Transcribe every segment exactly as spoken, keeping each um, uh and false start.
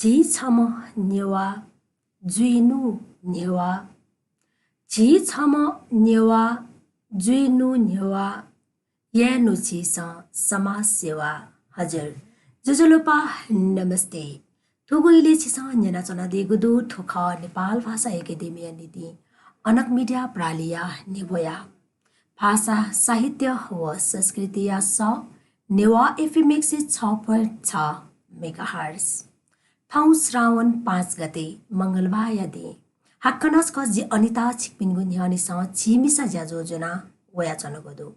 झी छम्ह नेवाः जुइनु न्ह्यवा, झी छम्ह नेवाः जुइनु न्ह्यवा, यायेनु झीसं समाज सेवा। हजुर, ज्वजलपा, नमस्ते। थुगु इलय् छिसं न्यनाच्वनादीगु दु, थ्व खः नेपाल भाषा एकेडेमीया निंतिं अनक मिडिया प्रालिया न्ह्यब्वया भाषा, साहित्य व संस्कृतिया सः नेवाः एफएम एक सय छ point छ मेगाहर्ट्ज। थौं श्रावण पाँच गते मंगलबारया दिं। हाकनं छकः जि अनिता छिकपिनिगु न्ह्यःनेसं झीमिसा ज्याझ्वः ज्वना वयाच्वनागु दु।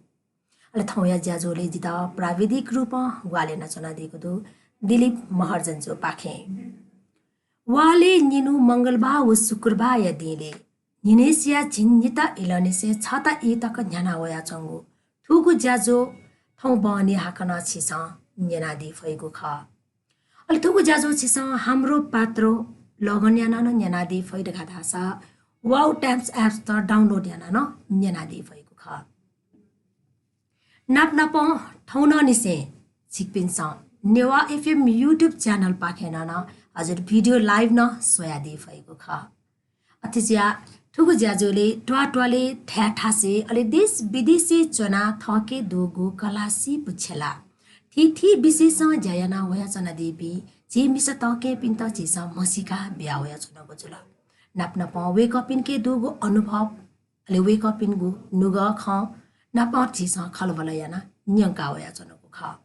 अले थौंया ज्याझ्वलय् जितः प्राविधिक रूपं ग्वाहालि यानाच्वनादीगु दु दिलीप महर्जनजुपाखें। वालय् निन्हु मंगलबार व शुक्रबारया दिंलय् न्हिनय्सिया झिंनिता इलंनिसें छता ई तक न्ह्याना वयाच्वंगु थुगु ज्याझ्वः थौं बहनी हाकनं छिसं न्यनादी फइगु खः। अले थुगु ज्याझ्वः छिसं हाम्रो पात्रो लगइन यानाः नं न्यनादी फइ धकाः धाःसा वाउ टाइम्स एप्स त डाउनलोड यानाः नं न्यनादी फइगु खः। नाप नापं थौंनंनिसें छिकपिन्सं नेवाः एफएम YouTube च्यानलपाखें नं हजुर भिडियो लाइभ नं स्वयादी फइगु खः। अथे जुयाः थुगु ज्याझ्वलय् त्वाःत्वालय् थाय् थासय् अले देश विदेशय् च्वनाः थःके दुगु कला सीपु छेँय् थीथी विषयसं ज्या याना वयाच्वनादीपिं झी मिसा तःकेपिन्त झीसं म्हसीका बिया वयाच्वनागु जुल। नाप नापं वय्कःपिन्के दुगु अनुभव अले वय्कःपिनिगु नुगः खँ नापं झीसं खँल्हाबल्हा यानाः न्यंका वयाच्वनागु खः।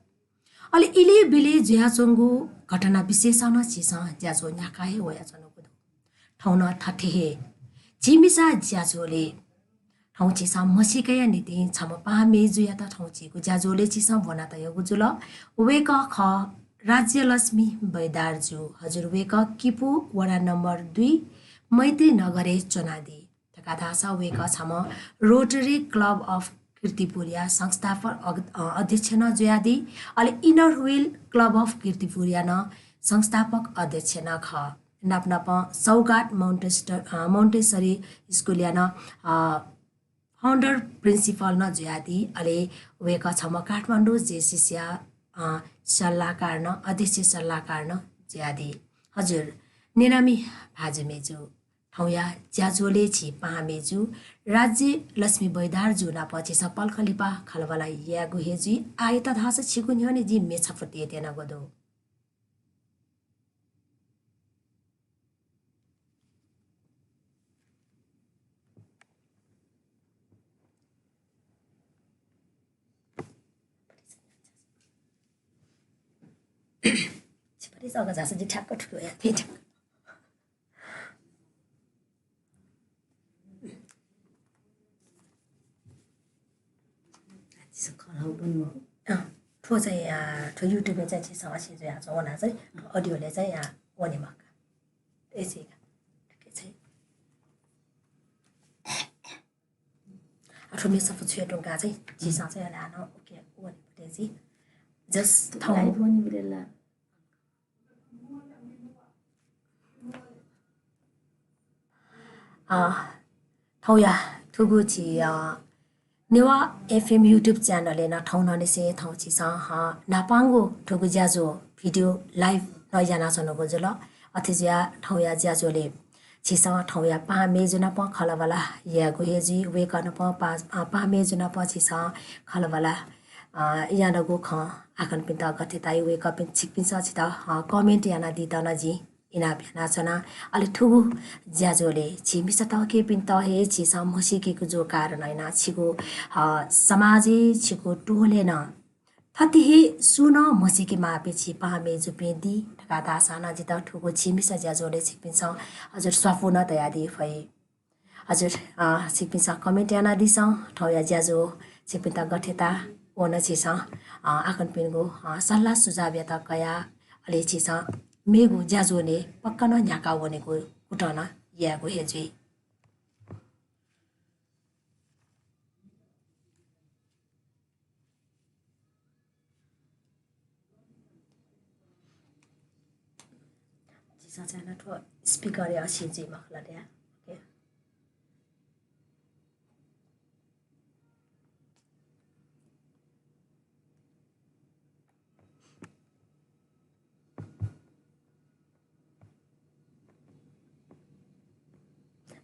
अले इलय् बिलय् जुयाच्वंगु घटना विशेषं नं झीसं ज्याझ्वः न्ह्याका हे वयाच्वनागु दु। थौं नं थथे हे झी मिसा ज्याझ्वलय् थौं झीसं म्हसीकाया निंतिं छम्ह पाहां मय्जुयात थौं झीगु ज्याझ्वलय् झीसं ब्वना तयागु जुल। वय्कः खः राज्यलक्ष्मी बैदारजु। हजुर, वय्कः किपू वडा नम्बर दुई मैत्रीनगरय् च्वनादी। धकाः धाःसा वय्कः छम्ह रोटरी क्लब अफ कीर्तिपुरया संस्थापक अग-, अ, अध्यक्ष नं जुयादी। अले इनर व्हील क्लब अफ कीर्तिपुरया नं संस्थापक अध्यक्ष नं खः। नाप नापं सौगाट माउन्टेस्ट-, अ, माउन्टेसरी स्कुलया नं, अ, फाउन्डर प्रिन्सिपल नं जुयादी। अले वय्कः छम्ह काठमाडौँ जेएसएसया, अ, सल्लाहकार नं, अध्यक्ष सल्लाहकार नं जुयादी। हजुर, नेनामि भाजु मय्जु, थौंया ज्याझ्वलय् झी पाहां मय्जु राज्यलक्ष्मी बैदारजु नाप झीसं पलख लिपा खँल्हाबल्हा यायेगु हे जुइ। आःयात धाःसा छिगु न्ह्यःने जिं म्ये छपु तयेत्यनागु दु। छिपा अगाडि झासँ, जिं ठ्याक्क थुके वया थें ठ्याक्क। अँ, थ्व चाहिँ, अ, थ्व YouTube-य् चाहिँ झीसं अथे जुयाच्वना चाहिँ audio-लय् चाहिँ, अ, वने मखु का। ए, झीसं का। थुके चाहिँ। अ, थ्व म्ये छपु छुये धुंकाः चाहिँ झीसं चाहिँ अले हानं OK वने पट्टि चाहिँ just थौं live वने बिलेला। अ, थौंया थुगु झी, अ, नेवाः एफएम YouTube च्यानलय् नं थौं न्हंनिसें थौं झीसं, अ, न्हापांगु थुगु ज्याझ्वः भिडियो लाइभ नं यानाच्वनागु जुल। अथे जुयाः थौंया ज्याझ्वलय् झीसं थौंया पाहां मय्जु नाप खँल्हाबल्हा यायेगु हे जुइ। वय्कः नाप पा-, अ, पाहां मय्जु नाप झीसं खँल्हाबल्हा, अ, यानागु खँ आखनपिन्त गथे ताइ, वय्कःपिं छिकपिन्सं छितः, अ, comment यानादीत नं जिं इनाप यानाच्वना। अले थुगु ज्याझ्वलय् झी मिसा तःकेपिन्त हे झीसं म्हसीकेगु जूगु कारणं यानाः छिगु, अ, समाजय्, छिगु टोलय् नं थथे हे सुं नं म्हसीके माःपिं झी पाहां मय्जुपिं दी धकाः धाःसां नं जितः थुगु झी मिसा ज्याझ्वलय् छिकपिन्सं हजुर स्वापू नं तयादी फइ। हजुर, अ, छिकपिन्सं comment यानादिसँ, थौंया ज्याझ्वः छिकपिन्त गथे ताः व नं झीसं, अ, आखनपिनिगु, अ, सल्लाह सुझावयात कयाः अले झीसं मेगु ज्याझ्वलय् पक्का नं न्ह्याका वनेगु कुतः नं यायेगु हे जुइ। झीसं चाहिँ नं थ्व speaker-य् अथे जुइ मखु ला धया। OK।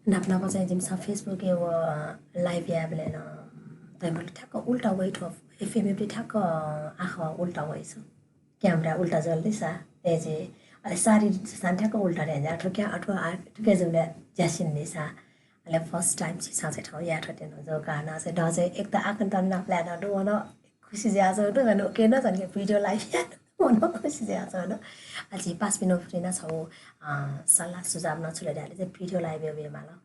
नाप नाप चाहिँ जिमिसं Facebook-य् व live यायेबलय् नं तय्‌बलय् ठ्याक्क उल्टा वइ थ्व, FM-य् ठ्याक्क आखः उल्टा वइ छु। Camera उल्टा जल्दैसा, ए जे, अले सारी सां ठ्याक्क उल्टा रे जा, थुक्या अथवा आ, थुक्या जुले ज्यासिन दिसा। अले first time छिसं चाहिँ थौं याये थ्वतेनु जो गाना चाहिँ द चाहिँ एक त आकन तन नाप लायेन दु वन खुसी ज्या जो दु गन ओके न जन के video live यान वन खुसी ज्या जो न। अले पाँच मिनेट फ्री ना छौ, अ, सल्लाह सुझाव न छुले द्याले चाहिँ video live वे माल।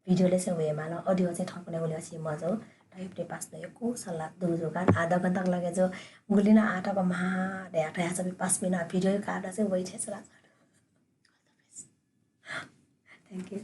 Video ले से वे माल, audio चाहिँ थौंकन्हय् वले अछि मजो, तय्‌बलय् पास न यक्व सल्लाह दु जो गान, आधा घण्टा लगे जो, गुलिना आटा को महा, दे आटा या सबै पाँच मिनेट video काट्दा चाहिँ वइ थें सल्लाह। Thank you।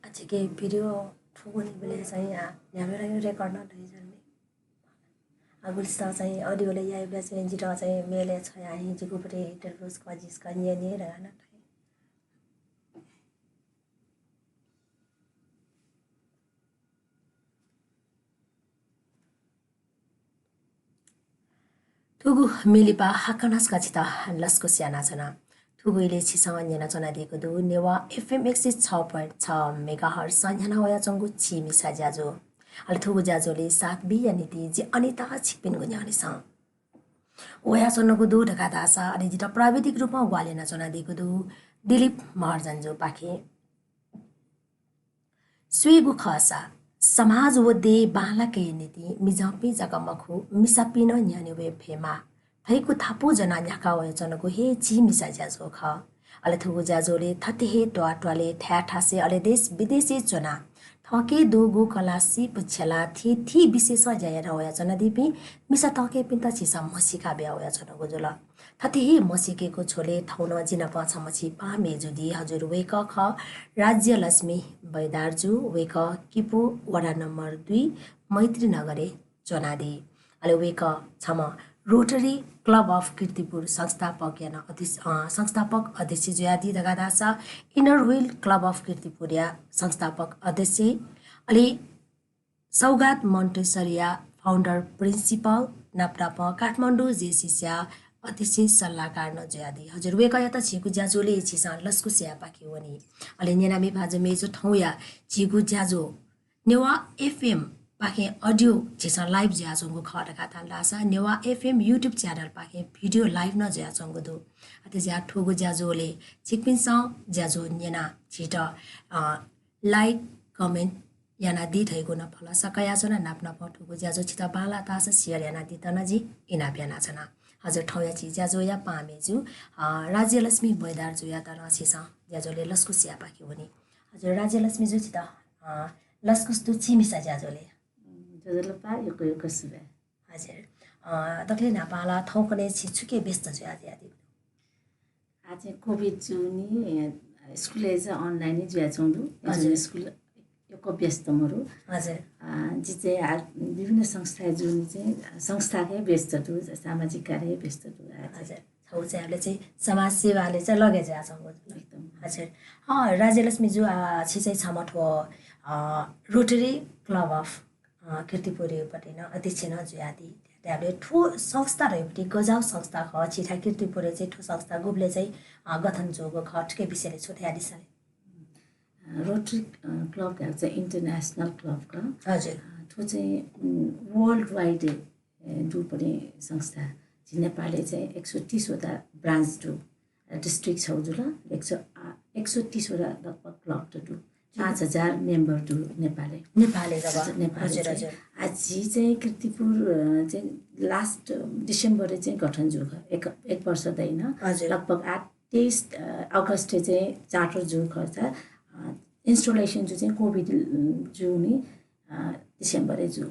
अच्छा, के video थुगु निबले चाहिँ आ, न्याबे लागि record न दइ जल्दी। आ, गुलिस्ता चाहिँ audio ले याइबले चाहिँ जित चाहिँ मेले छ या हि जिगु परे interviews क जिस क निये निये रहा न थाइ। थुगु मिलिपा हाकनस्का छित लसकुस यानाच्वना। थुगु इले छिसं न्यनाच्वनादीगु दु नेवाः FM एक सय छ point छ megahertz न्ह्याना वयाच्वंगु झी मिसा ज्याझ्वः। अले थुगु ज्याझ्वःले साथ बिया निंतिं जि अनिता छिकपिनिगु न्ह्यःने सँ वयाच्वनागु दु धकाः धाःसा अले जित प्राविधिक रूपं ग्वाहालि यानाच्वनादीगु दु दिलीप महर्जनजुपाखें। स्वयेगु खःसा समाज व देय् बांलाकेया निंतिं मिजंपिं जक मखु, मिसापिं नं न्ह्यःने वये फयेमाः धइगु धापू ज्वनाः न्ह्याका वयाच्वनागु हे झी मिसा ज्याझ्वः खः। अले थुगु ज्याझ्वःले थथे हे त्वाःत्वालय् थाय् थासय् अले देश विदेशय् च्वनाः थःके दुगु कला सीप छ्यलाः थी थी विषयसं ज्या याना वयाच्वनादीपिं मिसा तःकेपिन्त झीसं म्हसीका बिया वयाच्वनागु जुल। थथे हे म्हसीकेगु झ्वलय् थौं नं जि नाप छम्ह झी पाहां मय्जु दी। हजुर, वय्कः खः राज्यलक्ष्मी बैदारजु। वय्कः किपू वडा नम्बर दुई मैत्रीनगरय् च्वनादी। अले वय्कः छम्ह Rotary Club of कीर्तिपुर संस्थापकया नं अध्यक्ष, अ, संस्थापक अध्यक्ष जुयादी धकाः धाःसा Inner Wheel Club of कीर्तिपुरया संस्थापक अध्यक्ष, अले सौगात मन्टेसरीया founder principal, नापनापं काठमाडौं JCC-या अध्यक्ष सल्लाहकार नं जुयादी। हजुर, वय्कःयात झीगु ज्याझ्वलय् झीसं लसकुस यायेपाखे वनी। अले न्यनामि भाजु मय्जु, थौंया झीगु ज्याझ्वः नेवाः FM पाखें audio झीसं live जुयाच्वंगु खः धकाः धाल धाःसा नेवाः FM YouTube channel पाखें video live नं जुयाच्वंगु दु। अथे जुयाः थुगु ज्याझ्वलय् छिकपिन्सं ज्याझ्वः न्यनाः झीत, अ, like, comment यानादी धइगु नं भलसा कयाच्वना। नापनापं थुगु ज्याझ्वः छित बांलाः धाःसा share यानादीत नं जिं इनाप यानाच्वना। हजुर, थौंया झी ज्याझ्वःया पाहां मय्जु, अ, राज्यलक्ष्मी बैदारजुयात नं झीसं ज्याझ्वलय् लसकुस यायेपाखे वनी। हजुर, राज्यलक्ष्मीजु छित, अ, लसकुस दु झी मिसा ज्याझ्वलय्। उम्, ज्वजलपा, यक्व यक्व सुभाय्। हजुर। अ, दकले न्हापां ला थौंकन्हय् छि छुके व्यस्त जुयादी? आः चाहिँ COVID जुनि, अ, स्कुलय् चाहिँ online जुयाच्वंगु दु। हजुर। स्कुल यक्व व्यस्त मरु। हजुर। अ, जि चाहिँ आ, विभिन्न संस्था जुनि चाहिँ संस्थाके व्यस्त दु, सामाजिक कार्य व्यस्त दु आः चाहिँ। हजुर। छौ चाहिँ आबले चाहिँ समाज सेवाले चाहिँ लगे जुयाच्वंगु दु। एकदम। हजुर। अ, राज्यलक्ष्मीजु, अ, छि चाहिँ छम्ह थ्व, अ, Rotary Club of अ, कीर्तिपुरयापट्टि नं अध्यक्ष नं जुयादी। त्याबले थ्व संस्था धइगु गज्याःगु संस्था खः, छिथाय् कीर्तिपुरय् चाहिँ थ्व संस्था गुबलय् चाहिँ, अ, गठन जूगु खः, थुके विषयलय् छुं धयादिसँ ले। अ, Rotary, अ, Club धाःगु चाहिँ international club खः। हजुर। अ, थ्व चाहिँ, उम्, worldwide, ए, दुपट्टि संस्था। झी नेपालय् चाहिँ एक सय तीस वटा branch दु। District छौ जुल, एक सय, आ, एक सय तीस वटा लगभग club त दु। हजुर। पाँच हजार member दु नेपालय्। नेपालय् जब। हजुर, नेपालय् हजुर, चाहिँ। हजुर। आ, झी चाहिँ कीर्तिपुर, अ, चाहिँ लास्ट डिसेम्बरय् चाहिँ गठन जू खः, एक, एक वर्ष दइन। हजुर। लगभग आठ, तेइस, अ, अगस्तय् चाहिँ चार्टर जू खः। अ, इन्स्टलेसन जू चाहिँ कोभिड, अ, जू नि, अ, डिसेम्बरय् जू।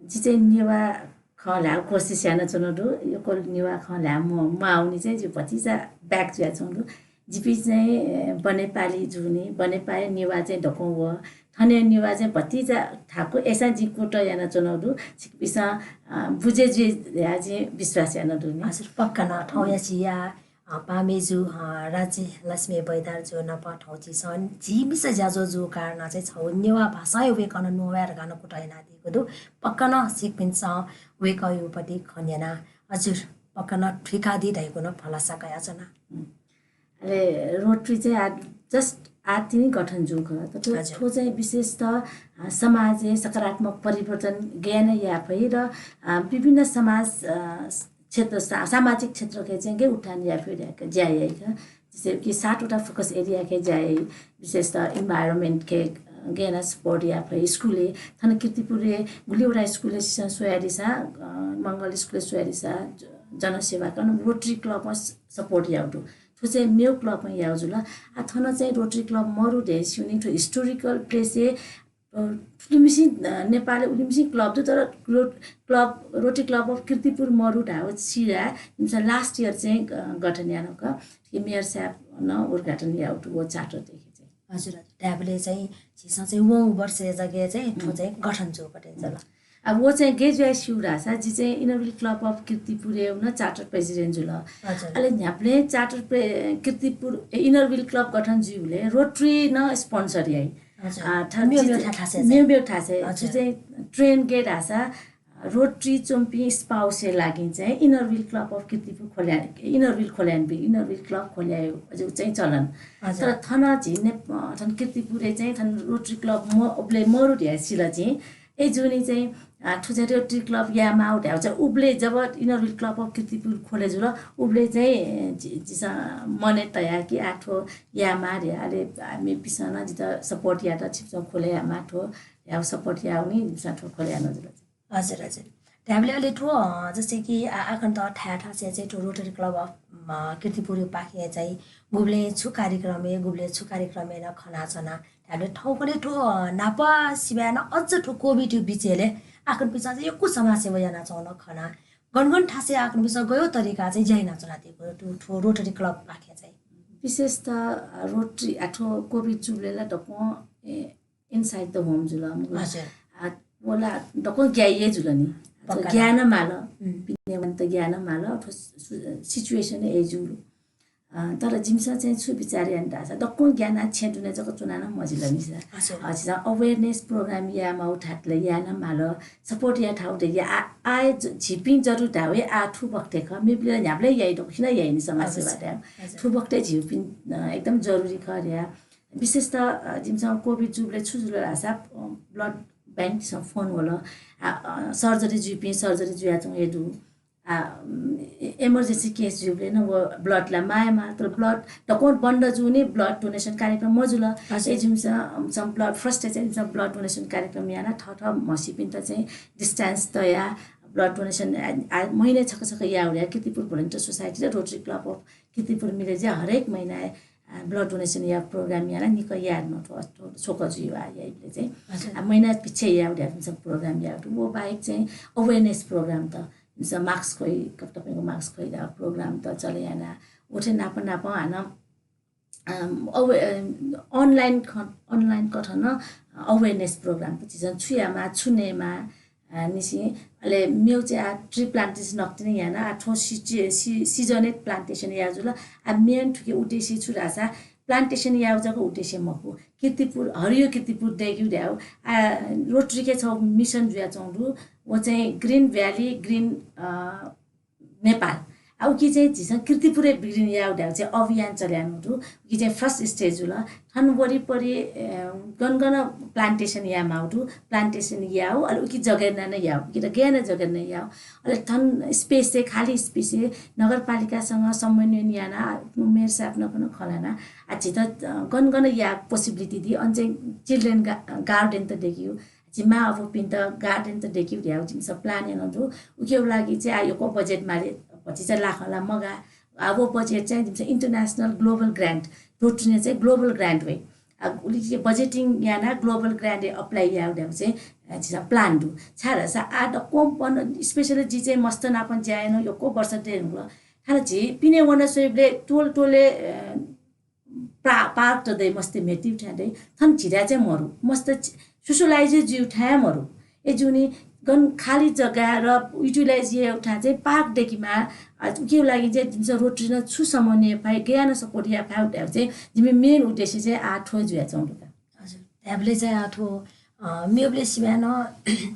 जि चाहिँ नेवाः खँ ल्हायेगु कोसिस यानाच्वना दु, यक्व नेवाः खँ ल्हाये म-, माःनि चाहिँ जि भतिचा ब्याक जुयाच्वना दु। जिपिं चाहिँ, अ, बनेपाली जू नि, बनेपाली नेवाः चाहिँ दक्वं वः। थनया नेवाः चाहिँ भतिचा थाकु, अय्सां जिं कुतः यानाच्वना दु। छिकपिन्सं, अ, बुझे जुइ धयाः जिं विश्वास याना दु नि। हजुर, पक्का नं। थौंया झीया, अ, पामेजु, अ, राज्य लक्ष्मी बैदार जु नाप थौं झीसं झी मिसा ज्याझ्वः जू कारणं चाहिँ छगू नेवाः भाषाया वय्कलं न्ववाये धकाः नं कुतः यानादीगु दु। पक्का नं छिकपिन्सं वय्कःया उपति खँ न्यना। हजुर, पक्का नं थुइकादी धइगु नं भलसा कयाच्वना। हुँ। अले रोटरी चाहिँ आः just आः तिनि गठन जू खः। तर हजुर। थ्व चाहिँ विशेषतः, अ, समाजय् सकारात्मक परिवर्तन गय् याना याये फइ र, अ, विभिन्न समाज, अ, क्षेत्र, सा-, सामाजिक क्षेत्रके चाहिँ गय् उत्थान याये फइ धकाः ज्या याइ खः। जस्तै कि सातवटा फोकस एरियाके ज्या याइ, विशेषतः इन्भाइरोनमेन्टके, अ, गय् याना सपोर्ट याये फइ। स्कुलय्, थन कीर्तिपुरय् गुलिवटा स्कुलय् स्वयादिसँ, अ, मंगल स्कुलय् स्वयादिसँ, ज-, जनसेवा कन रोटरी क्लबं स-, सपोर्ट याउ दु। थ्व चाहिँ मेउ क्लबं याउ जुल। आः थन चाहिँ रोटरी क्लब मरु धयागु स्यू नि, थ्व हिस्टोरिकल प्लेसय्, अ, थुलिमछि, अ, नेपालय् उलिमछि क्लब दु, तर रो-, club, rotary club of Kirtipur मरु धाउ सिरा, जिमिसं लास्ट इयर चाहिँ, अ, गठन याना खः। थुकी मेयर साहबं उद्घाटन याउ दु व चार्टर देखि चाहिँ। हजुर, हजुर। धायेबलय् चाहिँ झीसं चाहिँ वंगु वर्षया जगय् चाहिँ थ्व हुँ। चाहिँ गठन जू पटे जुल। अब व चाहिँ गय् जुयाः स्यू धाःसा, जि चाहिँ इनर व्हील क्लब अफ कीर्तिपुरय् नं चार्टर प्रेसिडेन्ट जुल। हजुर। अले न्ह्याबलें चार्टर प्रे-, कीर्तिपुर, ए, इनर व्हील क्लब गठन जुइबलय् रोटरी नं स्पोन्सर याइ। हजुर। आ, थन मेउ जि मेउ चाहिँ थासय् चाहिँ। मेउ मेउ थासय्। हजुर। जि चाहिँ ट्रेन्ड गय् धाःसा, रोटरी च्वंपिं स्पाउसया लागि चाहिँ inner wheel club of Kirtipur खोल्या, इनर व्हील खोल्या यानाबी, इनर व्हील क्लब खोल्या याउ चाहिँ चलन। हजुर। तर थन झी ने-, अ, थन कीर्तिपुरय् चाहिँ थन रोटरी क्लब म-, उबलय् मरु धयागु सिल झी। अय् जूनि चाहिँ, अ, थ्व चाहिँ रोटरी क्लब याये माउ धयागु चाहिँ उबलय् जब inner wheel club of Kirtipur खोले जुल, उबलय् चाहिँ, अ, झी, झीसं मनय् तया कि आः थ्व याये माः धया, अले, अ, मेपिसं नं जितः सपोर्ट यात, छिपिसं खोले याये माः थ्व, याउ सपोर्ट याउ नि, जिमिसं थ्व खोले याना जुल। हजुर, हजुर। धायेबलय् अले थ्व, अ, जस्तै कि आ-, आखन त थाय् थासय् चाहिँ थ्व रोटरी क्लब अफ, अ, कीर्तिपुरया पाखें चाहिँ गुबलें छु कार्यक्रमय्, गुबलें छु कार्यक्रमय् नं खनाच्वना। धायेबलय् थौंकन्हय् थ्व, अ, न्हापा सिबय् नं अझ थ्व कोभिडया बिचय् ले आखनपिन्सं चाहिँ यक्व समाजसेवा यानाच्वंगु नं खना। गन गन थासय् आखनपिन्सं गय् तरिकां चाहिँ ज्या यानाच्वनादीगु थ्व, थ्व रोटरी क्लब पाखें चाहिँ? विशेषतः, अ, रोटरी, आ, थ्व कोभिड जूबलय् ला दक्वं, ए, inside the home जुल, मखु ला। हजुर। आ, व ला दक्वं ग्याइ हे जुल नि। पक्का। ग्याये नं माल। हुँ। पिने वनेत ग्याये नं माल। अथवा सु-, सु-, situation हे जुल। अ, तर जिमिसं चाहिँ छु बिचार याना धाःसा दक्वं ग्यानाः छेँ दुने जक च्वना नं मजिल नि सा। हजुर। अ, झीसं awareness program याये माउ थातले याये नं माल। सपोर्ट याये थाउ दे या आ-, आः ज-, झीपिं जरुरी धाउ हे आः थुबखते खः। मेपिं ला न्ह्याबलें याइ दक्वसिनं याइ नि समाजसेवा अवश्य। धाउ। हजुर। थुबखते झीपिं, अ, एकदम जरुरी खः रे या। विशेषतः, अ, जिमिसं कोभिड जूबलय् छु जुल धाःसा, अ, blood bank सं फोन वल। आ, अ, सर्जरी जुइपिं सर्जरी जुयाच्वंगु हे दु। आ, उम्, ए-, emergency case जुइबलय् नं व blood ला माये माः, तर blood दक्वं बन्द जूनि blood donation कार्यक्रम मजुल। हजुर। ए जिमिसं, अ, सं blood first चाहिँ जिमिसं blood donation कार्यक्रम याना थःथः म्हसीपिन्त चाहिँ distance तया blood donation आ, आ, महिना छक छक याउ रे या Kirtipur Volunteer Society raw Rotary Club of Kirtipur मिले ज्या हरेक महिना आ, blood donation या program याना निक याये नं थ्व, थ्व, थ्व छोकजु युवा याइबलय् चाहिँ। हजुर। आ, महिना पिछे याउ रे या जिमिसं program याउ रे। व बाहेक चाहिँ awareness program त, जिमिसं mask खोइ, कप-, तपाईँको mask खोइ दा program त चले याना। उठे नाप नाप हानं, अम, अवे-, अम, online ख-, online कथं नं awareness program त झीसं छु यामा, छु नेमा, आ, निसिं, अले मेउ चाहिँ आ tree plantation नकतिनि याना, आ थ्व सिचि-, सि-, seasonal plantation या जुल। आ main थुके उद्देश्य छु धाःसा plantation याउ जक उद्देश्य मखु। कीर्तिपुर, हरियो कीर्तिपुर दय्‌केउ धाउ। आ, रोटरीके छौ mission जुयाच्वंगु दु। व चाहिँ Green Valley, Green, अ, नेपाल। आ, उकी चाहिँ झीसं कीर्तिपुरय् बिग्रिन याउ धाउ चाहिँ अभियान चल्यानु दु। उकी चाहिँ first stage जुल। थन वरिपरि, अ, गन गन plantation या माउ दु, plantation याउ, अले उकी जगेर्ना नं याउ, उकी त गय् नं जगेर्ना याउ। अले थन space चाहिँ खाली space नगरपालिकासँग समन्वय याना, मेयर साहब नकन खलाना, आ, झीत, अ, गन गन या possibility दी, अन चाहिँ children गा-, garden त दय्‌केउ। जिम्मा अबुपिन्त गार्डन त देकिउ ध्याउ जिमिसं प्लान याना दु। उकिउ लागि चाहिँ आ यक्व बजेट मारे भतिचा लाख ला मगा। आ वो बजेट चाहिँ जिमिसं इन्टरनेसनल ग्लोबल ग्रान्ट, रोटरीने चाहिँ ग्लोबल ग्रान्ट वइ। आ उलि बजेटिङ याना ग्लोबल ग्रान्ट अप्लाई याउ ध्याउ चाहिँ जिमिसं प्लान दु। छाय् धाःसा आ दक्वं पन स्पेशली जि चाहिँ मस्त नापं ज्या याना यक्व वर्ष दे हुल। थाना झी पिने वन स्वइबले टोल टोले पार्क त दइ मस्त मेटिउ ठाय् दइ। थन झिरा चाहिँ मरु मस्त सोशलाइज जिउ ठाय् मरु। ए जुनि गन खाली जग्गा र युटिलाइज याउ ठाय् चाहिँ पार्क देकिमा। उकिउ लागि चाहिँ जिमिसं रोटरीन छु समन्वय फाइ गयान सपोर्ट या फाइ उठाउ चाहिँ जिमि मेन उद्देश्य चाहिँ आ थ्व जुया चाहिँ लुका। हजुर, ध्याबले चाहिँ आ थ्व मेबले सिब्यान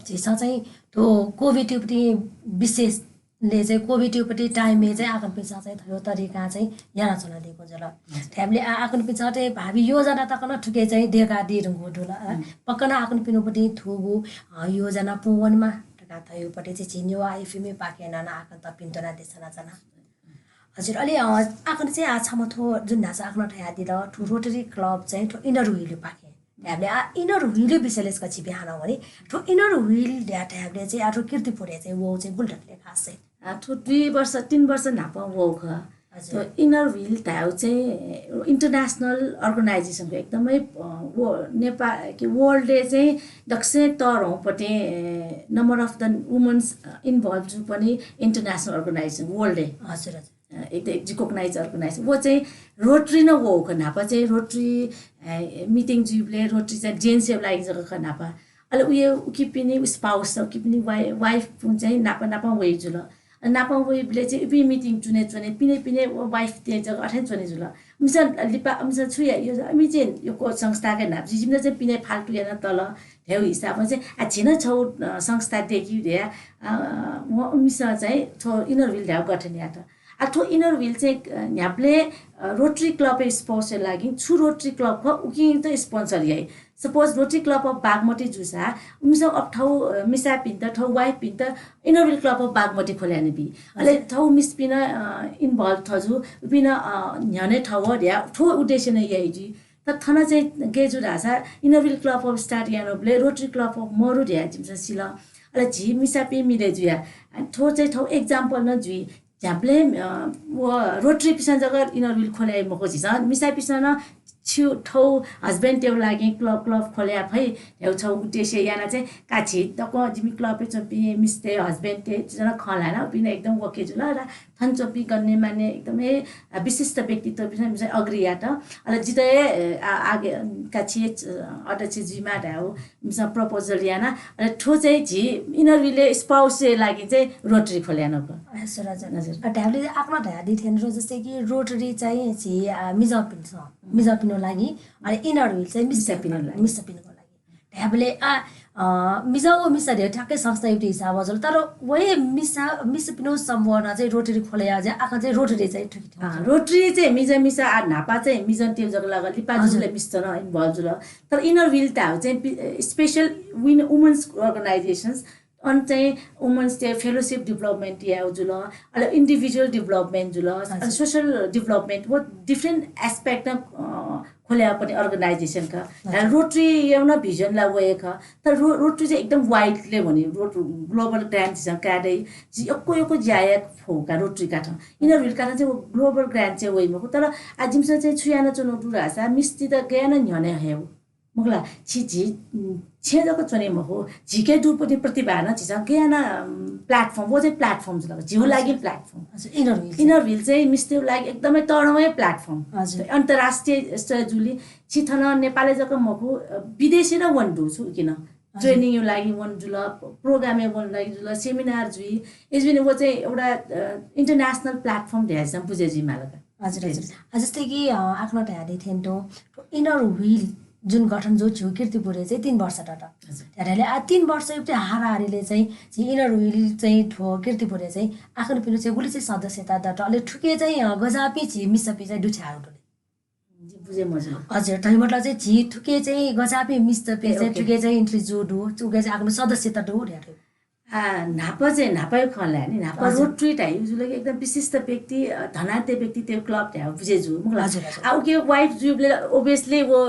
झिसं चाहिँ थ्व कोभिड उपति विशेष ले चाहिँ कोभिड उपति टाइमय् चाहिँ आकनपिन्सं चाहिँ थयो तरिका चाहिँ याना चला दिएको जुल। ध्याबले आ आकनपिन्सं चाहिँ भावी योजना तकन थुके चाहिँ देका दि रुंगु दुल। पक्कन आकनपिनुपति थुगु योजना पुवनमा तका थयोपति चाहिँ झिन्यो आइफिमे पाके नाना आकन त पिन्तोना देशना जना। हजुर, अले आकन चाहिँ आ छम थो जुन नाचा आकन थया दिल थु रोटरी क्लब चाहिँ थो इनर हुइलु पाके। ध्याबले आ इनर हुइलु विषयले स्क छिपे हाना वनी। थो इनर हुइल ध्या ध्याबले चाहिँ आ थो कीर्तिपुरे चाहिँ वो चाहिँ गुल्डकले खास चाहिँ। आ थो दुई वर्ष तीन वर्ष नाप वो ख। हजुर। थो इनर हुइल धाउ चाहिँ इन्टरनेसनल अर्गनाइजेसनको एकदमै वो नेपाल कि वर्ल्डले चाहिँ दक्से तरौपटे number of the womens involve जु पनि इन्टरनेसनल अर्गनाइजेसन वर्ल्डले। हजुर हजुर। एकदम रिकग्नाइज अर्गनाइज वो चाहिँ रोटरी न वो ख नापा चाहिँ रोटरी मिटिङ जुइबले रोटरी चाहिँ जेन्ट्सया लागि जक ख नापा। अले उये उकिपिनि स्पाउस उकिपिनि वाइफ पुन चाहिँ नापा नापा वइ जुल। अले नापा वइबले चाहिँ उपि मिटिङ चुने चुने पिने पिने वाइफ ते जक अथें चुने जुल। मिसा लिपा मिसा छु या यो मिचे यो को संस्थाके नाप जिजिम चाहिँ पिने फाल्तु याना तल ढेउ हिसाबमा चाहिँ आ झिन छौ संस्था देखि रे। मिसा चाहिँ छौ इनर हुइल ढ्याउ गठन यात। आ थो इनर हुइल चाहिँ न्ह्याबले रोटरी क्लबे स्पोर्ट्स लागि छु रोटरी क्लब ख उकिं त स्पोन्सर याइ। Suppose rotary club of Bagmati जुसा उमिसं अफ थौ मिसापिन्त थौ वाइफपिन्त इनर हुइल क्लब अफ बागमती खोल्याने बी। अले थौ मिसपिन इन्भल्भ थजु उपिन न्ह्यने थौ ढ्या थो उद्देश्य नै याइ जी। त थन चाहिँ गेजु धासा इनर हुइल क्लब अफ स्टार्ट यानोबले रोटरी क्लब अफ मरु ढ्या जिमिसं सिल। अले झी मिसापि मिले जुया थो चाहिँ थौ एक्जाम्पल न जुइ। झ्याम्पले व रोटरी पिसन जगत इनर हुइल खोले मखो झिसं मिसा पिसन छु थौ हस्बैंड तेउ लागि क्लब क्लब खोले फै ढ्याउ छौ उद्देश्य याना चाहिँ काछि तक जिमि क्लबे चोपि मिस्ते हस्बैंड ते जन खलाना उपिन एकदम वके जुल र थन चोपि गन्ने माने एकदमै विशिष्ट व्यक्तित्व पिसन मिसा अग्रियात। अले जितय आगे काछि अध्यक्ष जिमा ढ्याउ मिसा प्रपोजल याना। अले थो चाहिँ झी इनर हुइले स्पाउस लागि चाहिँ रोटरी खोल्यानको। हजुर। ढ्याउले आकमा ढ्या दि थेन रो जस्तै कि रोटरी चाहिँ झी मिजपिन छ मिजपिनो लागि। अले इनर हुइल चाहिँ मिसापिनो लागि मिसापिनको लागि। ढ्याबले आ मिजा ओ मिसा ढ्या ठ्याक्कै संस्था युक्ति हिसाब जुल तर वहे मिसा मिसापिनो सम्बन्ध चाहिँ रोटरी खोलया जे आका चाहिँ रोटरी चाहिँ ठुकी रोटरी चाहिँ मिजा मिसा आ नापा चाहिँ मिजन तेउ जग लाग लिपा जुले मिस्तर इन्भल्भ जुल। तर इनर हुइल ताउ चाहिँ स्पेशल विन वुमेन्स अर्गनाइजेसन्स अन चाहिँ वुमेन्स ते फेलोसिप डेभलपमेन्ट या जुल। अले इन्डिभिजुअल डेभलपमेन्ट जुल अले सोसियल डेभलपमेन्ट वो डिफरेन्ट एस्पेक्ट खोल्या पनि अर्गनाइजेसन ख। रोटरी एउटा भिजन ला वये ख। तर रो रोटरी चाहिँ एकदम वाइडले भने रोट ग्लोबल ग्रान्ट झिसं कादै यक्को यक्को ज्याया फोका रोटरी काठं इनर हुइल काठं चाहिँ ग्लोबल ग्रान्ट चाहिँ वइ मखु। तर आ जिमिसं चाहिँ छु याना च्वनु दु धासा मिस्ति त गयाना न्ह्यने हे हो। मखुला छि झी छे जक च्वने मखु। झिके दुपति प्रतिभा न झिसं गयाना प्लेटफर्म वो चाहिँ प्लेटफर्म जुल झिउ लागि प्लेटफर्म। इनर हुइल इनर हुइल चाहिँ मिस्ति लागि एकदमै तडमै प्लेटफर्म। अन्तर्राष्ट्रिय स्तर जुली छि थन नेपाले जक मखु विदेशी न वन दु छु किन ट्रेनिङ यो लागि वन जुल प्रोग्राम यो वन लागि जुल सेमिनार जुइ। यस बिन वो चाहिँ एउटा इन्टरनेसनल प्लेटफर्म ढ्यासम बुझे जुइ मालका। हजुर हजुर। जस्तै कि आखन ढ्यादे थेन्टो इनर हुइल जुन गठन जो छु कीर्तिपुरे चाहिँ तीन वर्ष तत। ढ्याले आ तीन वर्ष युक्त हाराहारीले चाहिँ झी इनर हुइल चाहिँ ठो कीर्तिपुरे चाहिँ आखन पिनु चाहिँ गुली चाहिँ सदस्यता दत अले ठुके चाहिँ गजापि झी मिसपि चाहिँ दुछ्याउ बुझे मजु। हजुर तै मतलब चाहिँ झी ठुके चाहिँ गजापि मिसपि चाहिँ ठुके चाहिँ इन्ट्री जो दु चुके चाहिँ आखन सदस्यता दु ढ्यारे। आ न्हापा चाहिँ न्हापा खला नि न्हापा रोटरी ढाइ जुल कि एकदम विशिष्ट व्यक्ति धनाढ्य व्यक्ति त्यो क्लब ढाइ बुझे जु मुखला। आ उके वाइफ जुबले ओभियसली वो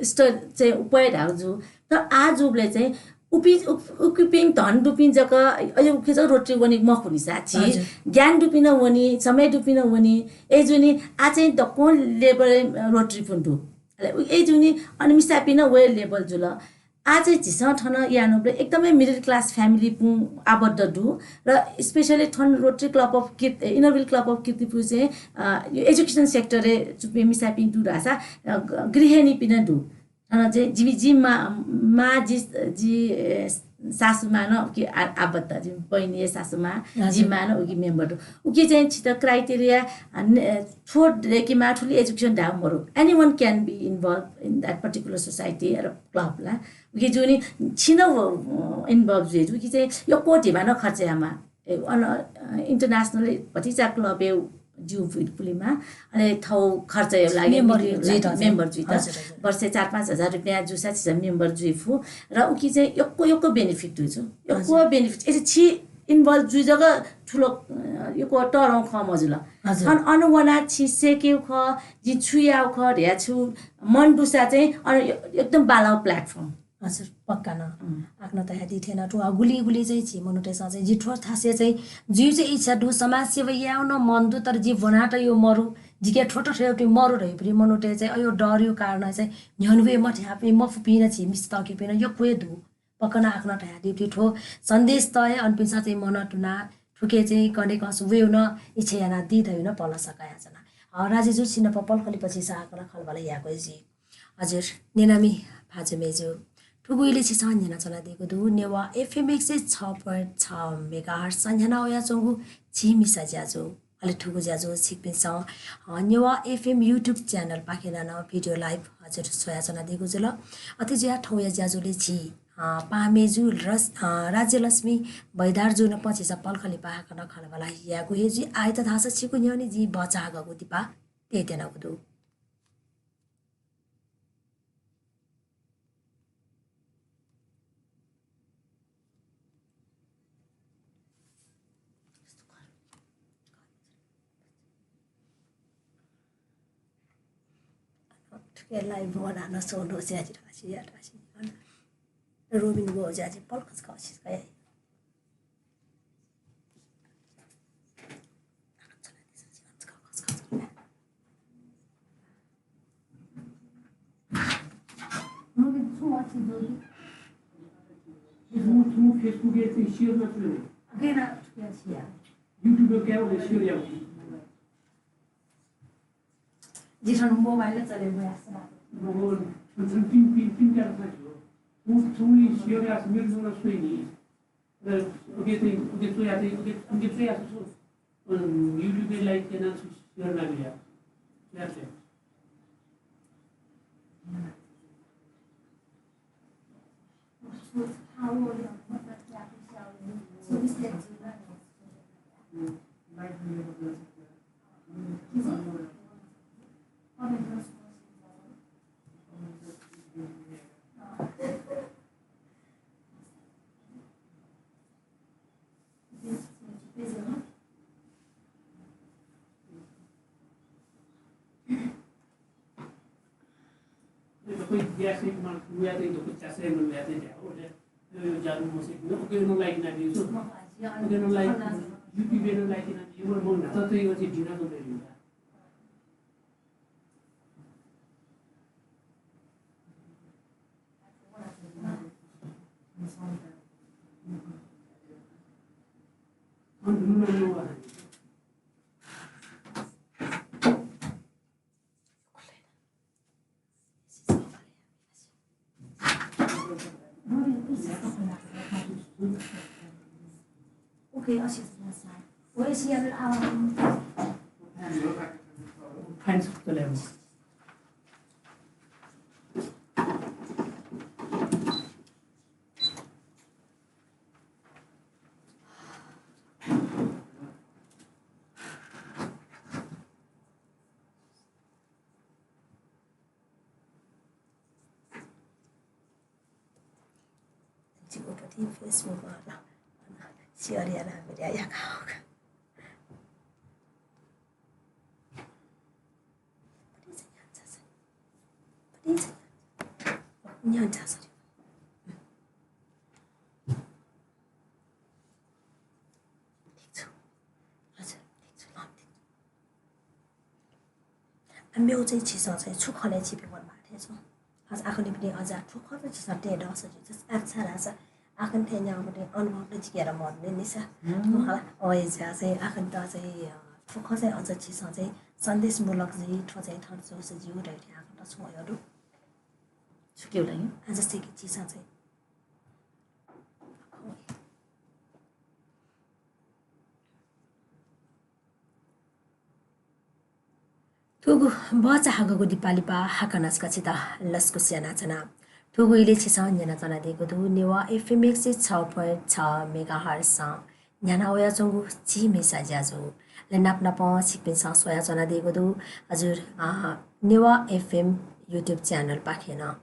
स्टोर चाहिँ उपाय ढाउ जु। तर आ जुबले चाहिँ उपिं, उप-, उकिपिं धन दुपिं जक, अझ उकी जक रोटरी वनी मखुनि सा, झी हजुर। ज्ञान दुपिं नं वनी, समय दुपिं नं वनी, अय्‌जूनि आः चाहिँ दक्वं लेभलय् रोटरीपिं दु। अले उ-, अय्‌जूनि अनि मिसापिं नं वये लेभल जुल। आः चाहिँ झीसं थन यानाबलय् एकदमै middle class family पुं आबद्ध दु। र specially थन Rotary Club of किर्त-, Inner Wheel Club of Kirtipur चाहिँ, अ, यो education sector-य् चुपिं मिसापिं दु धाःसा, अ, ग-, गृहिणीपिं नं दु। थन चाहिँ जि, जि मा, मा, जि, जि, ए, सासु मा नं उकी आ-, आबद्ध, जि बहिनी ए सासु मा, हजुर। जि मा नं उकी member दु। उकी चाहिँ छित criteria, अ, ने-, थ्व दय्‌केमाः, थुलि education धायेगु मरु। Anyone can be involved in that particular society or club ला। उकी जूनि छिं नं व, अ, involve जुइ जू, उकी चाहिँ यक्व धिबा नं खर्च यायेमाः। ए, अन, अ, international भतिचा club-य् ज्यू पुलिमा, अले थौ खर्चया लागि member जुइत member जुइत। हजुर, हजुर। वर्षय् चार पाँच हजार रुपियाँ जूसा छिसं member जुइ फु। र उकी चाहिँ यक्व, यक्व benefit दु छु। यक्व हजुर। Benefit। अले छि involve जुइ जक ठुलो, अ, यक्व तःधंगु खँ मजुल। हजुर। अन, अन वनाः छि सय्‌केगु खः, जिं छु याःगु खः धया छु मन दुसा चाहिँ अन एकदम बांलाःगु platform। हजुर, पक्का नं। अँ। आखनं धयादी थें नं थ्व गुलिं गुलिं चाहिँ झी मनूतय्‌सं चाहिँ जि थ्व थासय् चाहिँ जुइ चाहिँ इच्छा दु, समाजसेवा यायेगु नं मन दु, तर जि ब्वना तयेगु मरु, जिके थ्व त थ्वयापिं मरु धइपिं मनूतय् चाहिँ अय् डरया कारणं चाहिँ न्ह्यःने वये मथ्याःपिं मफुपिं नं झी मिस्तय्‌पिं नं यक्व हे दु। पक्का नं आखनं धयादी थें थ्व सन्देश तये अनपिन्सं चाहिँ मनं तुना थुके चाहिँ कन्हय् कंस वयेगु नं इच्छा यानादी धइगु नं पलख कयाच्वना। अ, राजेजु छिनाप पलख लिपा झीसं आखनं खँल्हाबल्हा यायेगु जुइ। हजुर, न्यनामि भाजु मय्‌जु, थुगु इलय् छिसं न्यनाच्वनादीगु दु नेवाः FM एक सय छ point छ megahertz न्ह्याना वयाच्वंगु झी मिसा ज्याझ्वः। अले थुगु ज्याझ्वः छिकपिन्सं, अ, नेवाः FM YouTube channel पाखें नं video live हजुर स्वयाच्वनादीगु जुल। अथे जुयाः थौंया ज्याझ्वलय् झी, अ, पाहां मय्‌जु रस-, अ, राज्यलक्ष्मी बैदारजुं नं पछिसा पलख लिपा हाकनं खँल्हाबल्हा यायेगु हे जुइ। आःयात धाःसा छिगु न्ह्यःने जिं बचाःगु दिपा तयेत्यनागु दु। थुके live वनाः नं स्वन्हु स्याजित आछि यात आछि। रोबिन गो ज्याझ्वः पलख कयाः सिस कयाः। Facebook-य् चाहिँ share याना। YouTube-य् क्या share याना। जिं थन mobile चले मयासें। Mobile, थन, थन पिन, पिन, पिन क्या रखा जो। वो थोड़ी share याना मेरे जोना सोई नहीं। अ, उके चाहिँ, उके चाहिँ याते, उके, उके चाहिँ याते सो। अ, YouTube-य् like याना share ना गया। याते। जिगु पति Facebook-य् ला share याना मेरे आया का होगा। पति से यान जा सर। पति से यान जा सर। न्यान जा सर। मेगु चाहिँ झीसं चाहिँ छु खलय् छिपिं वनेमाः थें च्वं। अझ आखनिपट्टि अझ थ्व खँ चाहिँ झीसं तये दःसा ज्यू। जस आच्छा धाःसा आखन थें न्याःपट्टि अनुभव त जिके यात मदुनि निसा। हम्म। मला, अय् ज्या चाहिँ आखन त चाहिँ, अ, थ्व खँ चाहिँ अझ झीसं चाहिँ सन्देशमूलक जुइ, थ्व चाहिँ थन जोस ज्यू धइथें आखन त छुं वयो दु। छुकियो लागि? अझ चाहिँ कि झीसं चाहिँ थुगु भचा हाकःगु दिपालिपा हाकनं छकः छितः लसकुस यानाच्वना। थुगु इलय् छिसं न्यनाच्वनादीगु दु नेवाः एफएम एक सय छ point छ मेगाहर्ट्जं न्ह्याना वयाच्वंगु झी मिसा ज्याझ्वः। अले नाप नापं छिकपिन्सं स्वयाच्वनादीगु दु हजुर, अ, नेवाः एफएम YouTube च्यानलपाखें नं।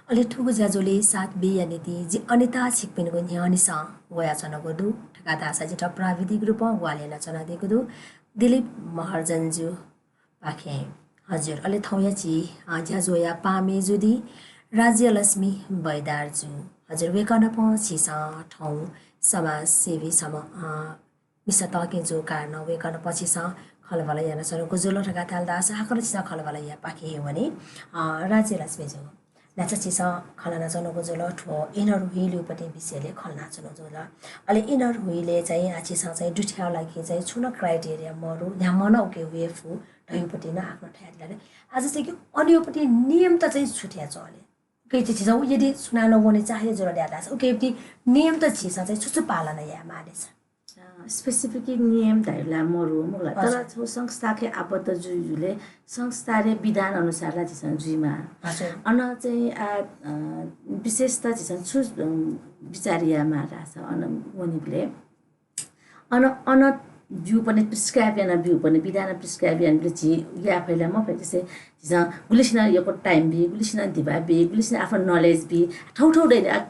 अले थुगु ज्याझ्वलय् साथ बीया निंतिं जि अनिता छिकपिनिगु न्ह्यःनिसें वयाच्वनागु दु। थुकथं धाःसा जितः प्राविधिक रूपं ग्वाहालि यानाच्वनादीगु दु दिलीप महर्जनजुपाखें। हजुर, अले थौंया झी, अ, ज्याझ्वःया पाहां मेजु दी राज्यलक्ष्मी बैदारजु। हजुर, वय्कः नाप झीसं थौं समाजसेवी छम्ह, अ, मिसा तःकेजु कारणं वय्कः नाप झीसं खँल्हाबल्हा यानाच्वनागु जुल धकाः धाल धाःसा हाकनं झीसं खँल्हाबल्हायापाखे हे वने। अ, राज्यलक्ष्मीजु, न्हाचः झीसं खँ ल्हानाच्वनागु जुल, थ्व inner wheel-यापट्टि विषयलय् खँ ल्हानाच्वनागु जुल। अले inner wheel-य् चाहिँ, अ, झीसं चाहिँ दुथ्याःगु लागि चाहिँ छुं नं criteria मरु, न्ह्याम्हं नं उके वये फु धइपट्टि नं हाकनं धयादिल। अले आः चाहिँ कि अनयापट्टि नियम त चाहिँ छु थें च्वं ले? उके चाहिँ झीसं यदि सुनानं वने चाहे जुल धाःसा उकेपट्टि नियम त झीसं चाहिँ छु छु पालन यायेमाः ले सा? अ, specific नियम धायेला मरु मखुला, तर हजुर। छौ संस्थाखे आबद्ध जुइ जुले संस्थाले विधान अनुसार ला झीसं जुइमाः। हजुर। अन चाहिँ, अ, अ, विशेषतः झीसं छु, अ, विचार यायेमाः धाःसा अन वनीबले अन, अन ब्यूपने prescribe याना ब्यूपने विधान prescribe यानाबले झी याये फइ ला मफइ। जसे झीसं गुलिसिनं यक्व time बी, गुलिसिनं धिबा बी, गुलिसिनं आफू knowledge बी, थौथौ दइ, आ,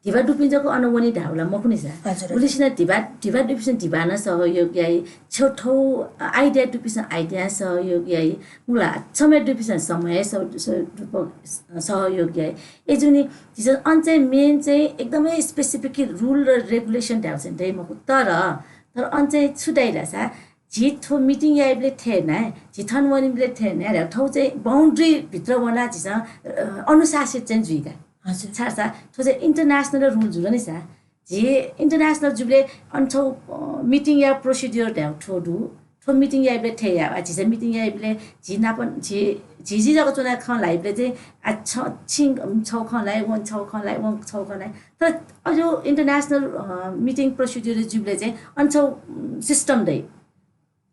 धिबा दुपिं जक अन वनी धाःगु ला मखु नि सा। हजुर। गुलिसिनं धिबा, धिबा दुपिसं धिबा नं सहयोग याइ, छौ थौ idea दुपिसं idea सहयोग याइ, मुला समय दुपिसं समय स-, स-, दुप-, सहयोग याइ। ए जुनि झीसं अन चाहिँ main चाहिँ एकदमै specific rule र regulation धाःगु चाहिँ दइ मखु, तर, तर अन चाहिँ छु दइ धाःसा, झी थ्व meeting याइबले थें नाय, झी थन वनीबले थें नाय धाःगु थौ चाहिँ boundary भित्र वना झीसं, अ, अनुशासित चाहिँ जुइका। हजुर। छाय् सा, थ्व चाहिँ international rule जुल नि सा। झी international जुबले अन छौ, अ, meeting या procedure धाःगु थ्व दु। थ्व meeting याइबले थें या, आ, झीसं meeting याइबले झी नापं झी, झी, झी जक च्वना खँ ल्हाइबले चाहिँ, आ, छ, छिं छौ खँ ल्हाइ, वं छौ खँ ल्हाइ, वं छौ खँ ल्हाइ। तर अझ international, अ, meeting procedure जुबले चाहिँ अन छौ, उम्, system दइ।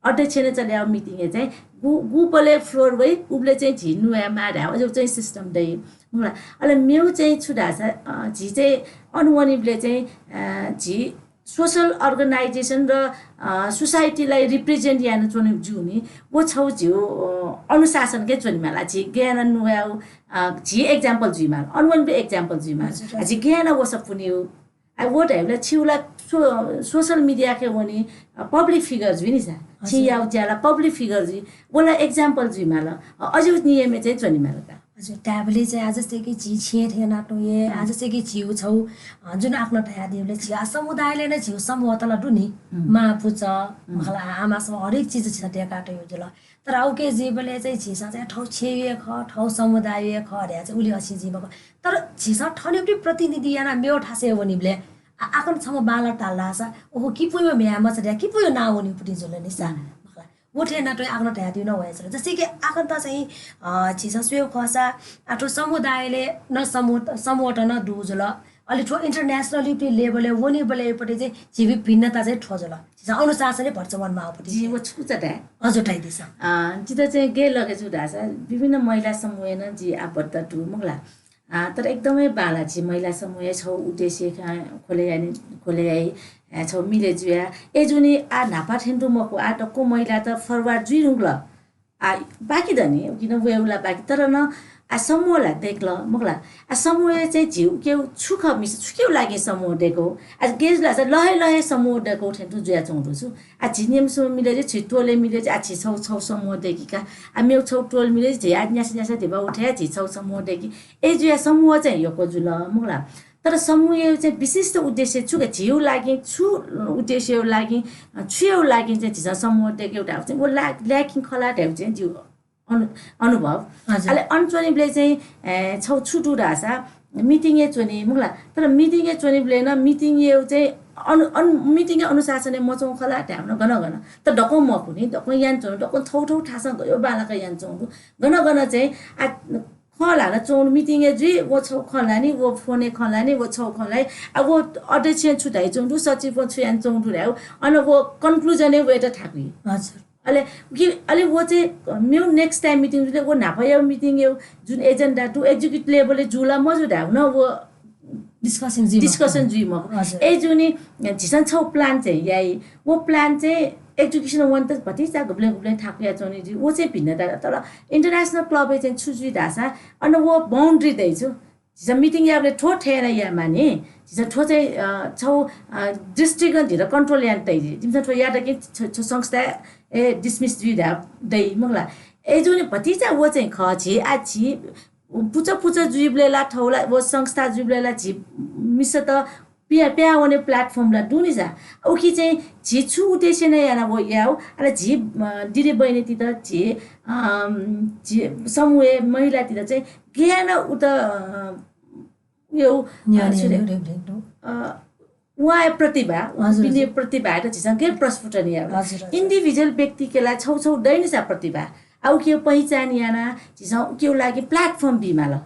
अध्यक्षनं चले याःगु meeting-य् चाहिँ गु-, गुबलय् floor वइ, उबलय् चाहिँ झी नुयायेमाः धाःगु अज्याःगु चाहिँ system दइ। मुला, अले मेगु चाहिँ छु धाःसा, अ, झी चाहिँ अन वनीबलय् चाहिँ, अ, झी social organization र, अ, society-लाइ represent याना च्वनेगु जूनि, व छौ झीगु, अ, अनुशासनके च्वनेमाला। झी गय् याना नुयायेगु, अ, झी example जुइमाला, अन वनीबलय् example जुइमाला। हजुर। झी गय् याना वसः पुनेगु, आ, व धाइबलय् छिगु ला सो-, social media-के वनी, अ, public figure जुइ नि सा। हजुर। छिं याःगु ज्या ला public figure जुइ। व ला example जुइमाल। अ, अज्याःगु नियमय् चाहिँ च्वनेमाल का। हजुर, धाइबलय् चाहिँ आ जस्तै कि झी छेँ थें नातुं हे, हम्म। आ जस्तै कि झीगु छौ, अ, जुन आखनं धयादिबलय् झी आ समुदायलय् नं झीगु समूह त ला दु नि। हम्म। मां पुचः, हम्म। मखुला, आ, आमासं हरेक चिज झीसं देका तयु जुल। तर आ उके जुइबलय् चाहिँ झीसं चाहिँ थौ छेँया खः, थौ समुदायया खः धया चाहिँ उलि असिं जुइ मखु। तर झीसं थनयापट्टि प्रतिनिधि याना मेगु थासय् वनीबलय् आ, आखन छम्ह बांलाक धाल धाःसा, ओहो, किपूया म्ह्याय् मचा धया, किपूया नां वनीपट्टि जुल नि सा। हम्म। मखुला। व थें नातुं आखन धयादिउ नं वया जुल। जस्तै कि आखन त चाहिँ, अ, झीसं स्वयेगु खःसा, आ, थ्व समुदायलय् नं समूह, समूहत नं दु जुल। अले थ्व international-यापट्टि level-य् वनीबलय् पट्टि चाहिँ झीगु भिन्नता चाहिँ थ्व जुल। झीसं अनुशासनय् भचा वनेमाःगु पट्टि। जि व छुकुचा धाये। हजुर, धयादिसँ। अ, जितः चाहिँ गय् लगे जू धाःसा, विभिन्न महिला समूहय् नं जि आबद्ध दु, मखुला। अ, तर एकदमै बांलाः झी महिला समूहय् छौ उद्देश्य खँ ख्वले यानि, ख्वले याइ, अ, छौ मिले जुया। ए जुनि आ न्हापा थें तुं मखु, आ दक्व महिला त forward जुइ धुंकल। आ, बाकी दनि, उकिं वयेगु ला बाकी, तर नं आ समूह ला दय्कल, मखुला। आ समूहय् चाहिँ झी उकेगु छु खः मिसा, छुकिया लागि समूह दय्कू। आ गय् जुल धाःसा लहे लहे समूह दय्कू थें तुं जुयाच्वंगु दु छु। आ झी निम्ह समूह मिले जि, झी टोले मिले जि, आ झी छौ, छौ समूह दय्की का। आ मेगु छौ टोल मिले जि, आ न्यासः न्यासः धिबा उठे, आ झी छौ समूह दय्की। ए जुया समूह चाहिँ यक्व जुल, मखुला। तर समूहया चाहिँ विशिष्ट उद्देश्य छु का, झीगु लागि छु उद्देश्यया लागि, अ, छुया लागि चाहिँ झीसं समूह दय्केगु धाःगु चाहिँ व ला-, lacking खला धाःगु चाहिँ जिगु अनु-, अनुभव। हजुर। अले अन च्वनीबलय् चाहिँ, ए, छौ छु दु धाःसा, meeting-य् च्वनी, मखुला। तर meeting-य् च्वनीबलय् नं meeting-य् चाहिँ अनु-, अनु-, meeting-य् अनुशासनय् मच्वं खला धायेबलय् गन गन। तर दक्वं मखु नि, दक्वं यानाच्वं, दक्वं थौ थौ थासं गयो बांलाक यानाच्वं दु। गन गन चाहिँ, आ, खँ ल्हानाच्वं meeting-य् जुइ, व छौ खँ ल्हानी, व phone-य् खँ ल्हानी, व छौ खँ ल्हाइ। आ, व अध्यक्षं छु धाइच्वं दु, सचिवं छु यानाच्वं दु धायेबलय्, अन व conclusion-य् वयेत थाकुइ। हजुर। अले उकी, अले व चाहिँ मेउ next time meeting जुले व न्हापाया meeting-य् जुन agenda दु, executive level-य् जुला मजु धायेबलय् नं व discussion जुइ मखु। Discussion जुइ मखु। हजुर। अय् जुनि झीसं छौ plan चाहिँ याइ। व plan चाहिँ execution वनेत भतिचा गुबलें गुबलें थाकुया च्वनी जुइ। व चाहिँ भिन्नता। तर international club-य् चाहिँ छु जुइ धाःसा, अन व boundary दइ छु। झीसं meeting याबलय् थ्व थें याना यायेमानि। झीसं थ्व चाहिँ, अ, छौ, अ, district-नं झीत control याना तइ। जिमिसं थ्व यात कि छ, छ संस्था, ए, dismiss जुइ धा-, दइ, मखुला। अय् जुनि भतिचा व चाहिँ खः, झी, आ, झी पुचः पुचः जुइबलय् ला थौ ला, व संस्था जुइबलय् ला झी मिसात पिहां, पिहां वने platform ला दु नि सा। उकी चाहिँ झी छु उद्देश्यं याना व याउ, अले झी, अ, दिदी बहिनीतित झी, अम, झी समूह महिलातित चाहिँ गय् याना उत, अ, यो, अ, न्ह्यःने छु रे? अ, उहाँ प्रतिभा, हजुर, पिने हजुर। प्रतिभा त झीसं गय् प्रस्फुटन याउ। हजुर, हजुर। Individual व्यक्तिके ला छौ छौ दइ नि सा प्रतिभा। आ उके पहिचान याना झीसं उके लागि platform बीमाल।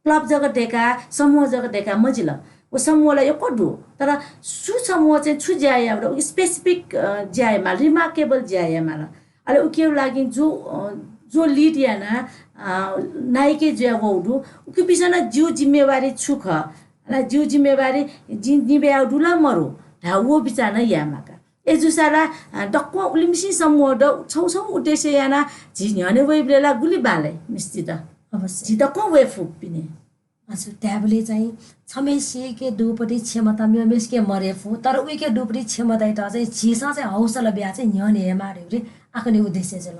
Club जक दय्का, समूह जक दय्का मजिल। व समूह ला यक्व दु। तर सु समूह चाहिँ छु ज्या याउ, उके specific, अ, ज्या यायेमाल, remarkable ज्या यायेमाल। अले उके लागि जो, अ, जो lead याना, अ, नायिके जुया वउ दु, उके पिसना जिउ जिम्मेवारी छु खः? अले जिउ जिम्मेवारी जि निभे याउ दु ला मरु? धा व बिचाः नं यायेमाका। अय् जुसा ला, अ, दक्वं उलिमछि समूह द, छौ छौ उद्देश्य याना झी न्ह्यःने वइबलय् ला गुलि बांलाइ मिस्ति त। अवश्य। झी दक्वं वये फु पिने। हजुर, धायेबलय् चाहिँ छम्हेसिके दुपति क्षमता मेम्हेसिके मरे फु, तर उइके दुपति क्षमतायात चाहिँ झीसं चाहिँ हौसला बिया चाहिँ न्ह्यःने हे मारे रे आखने उद्देश्य जुल।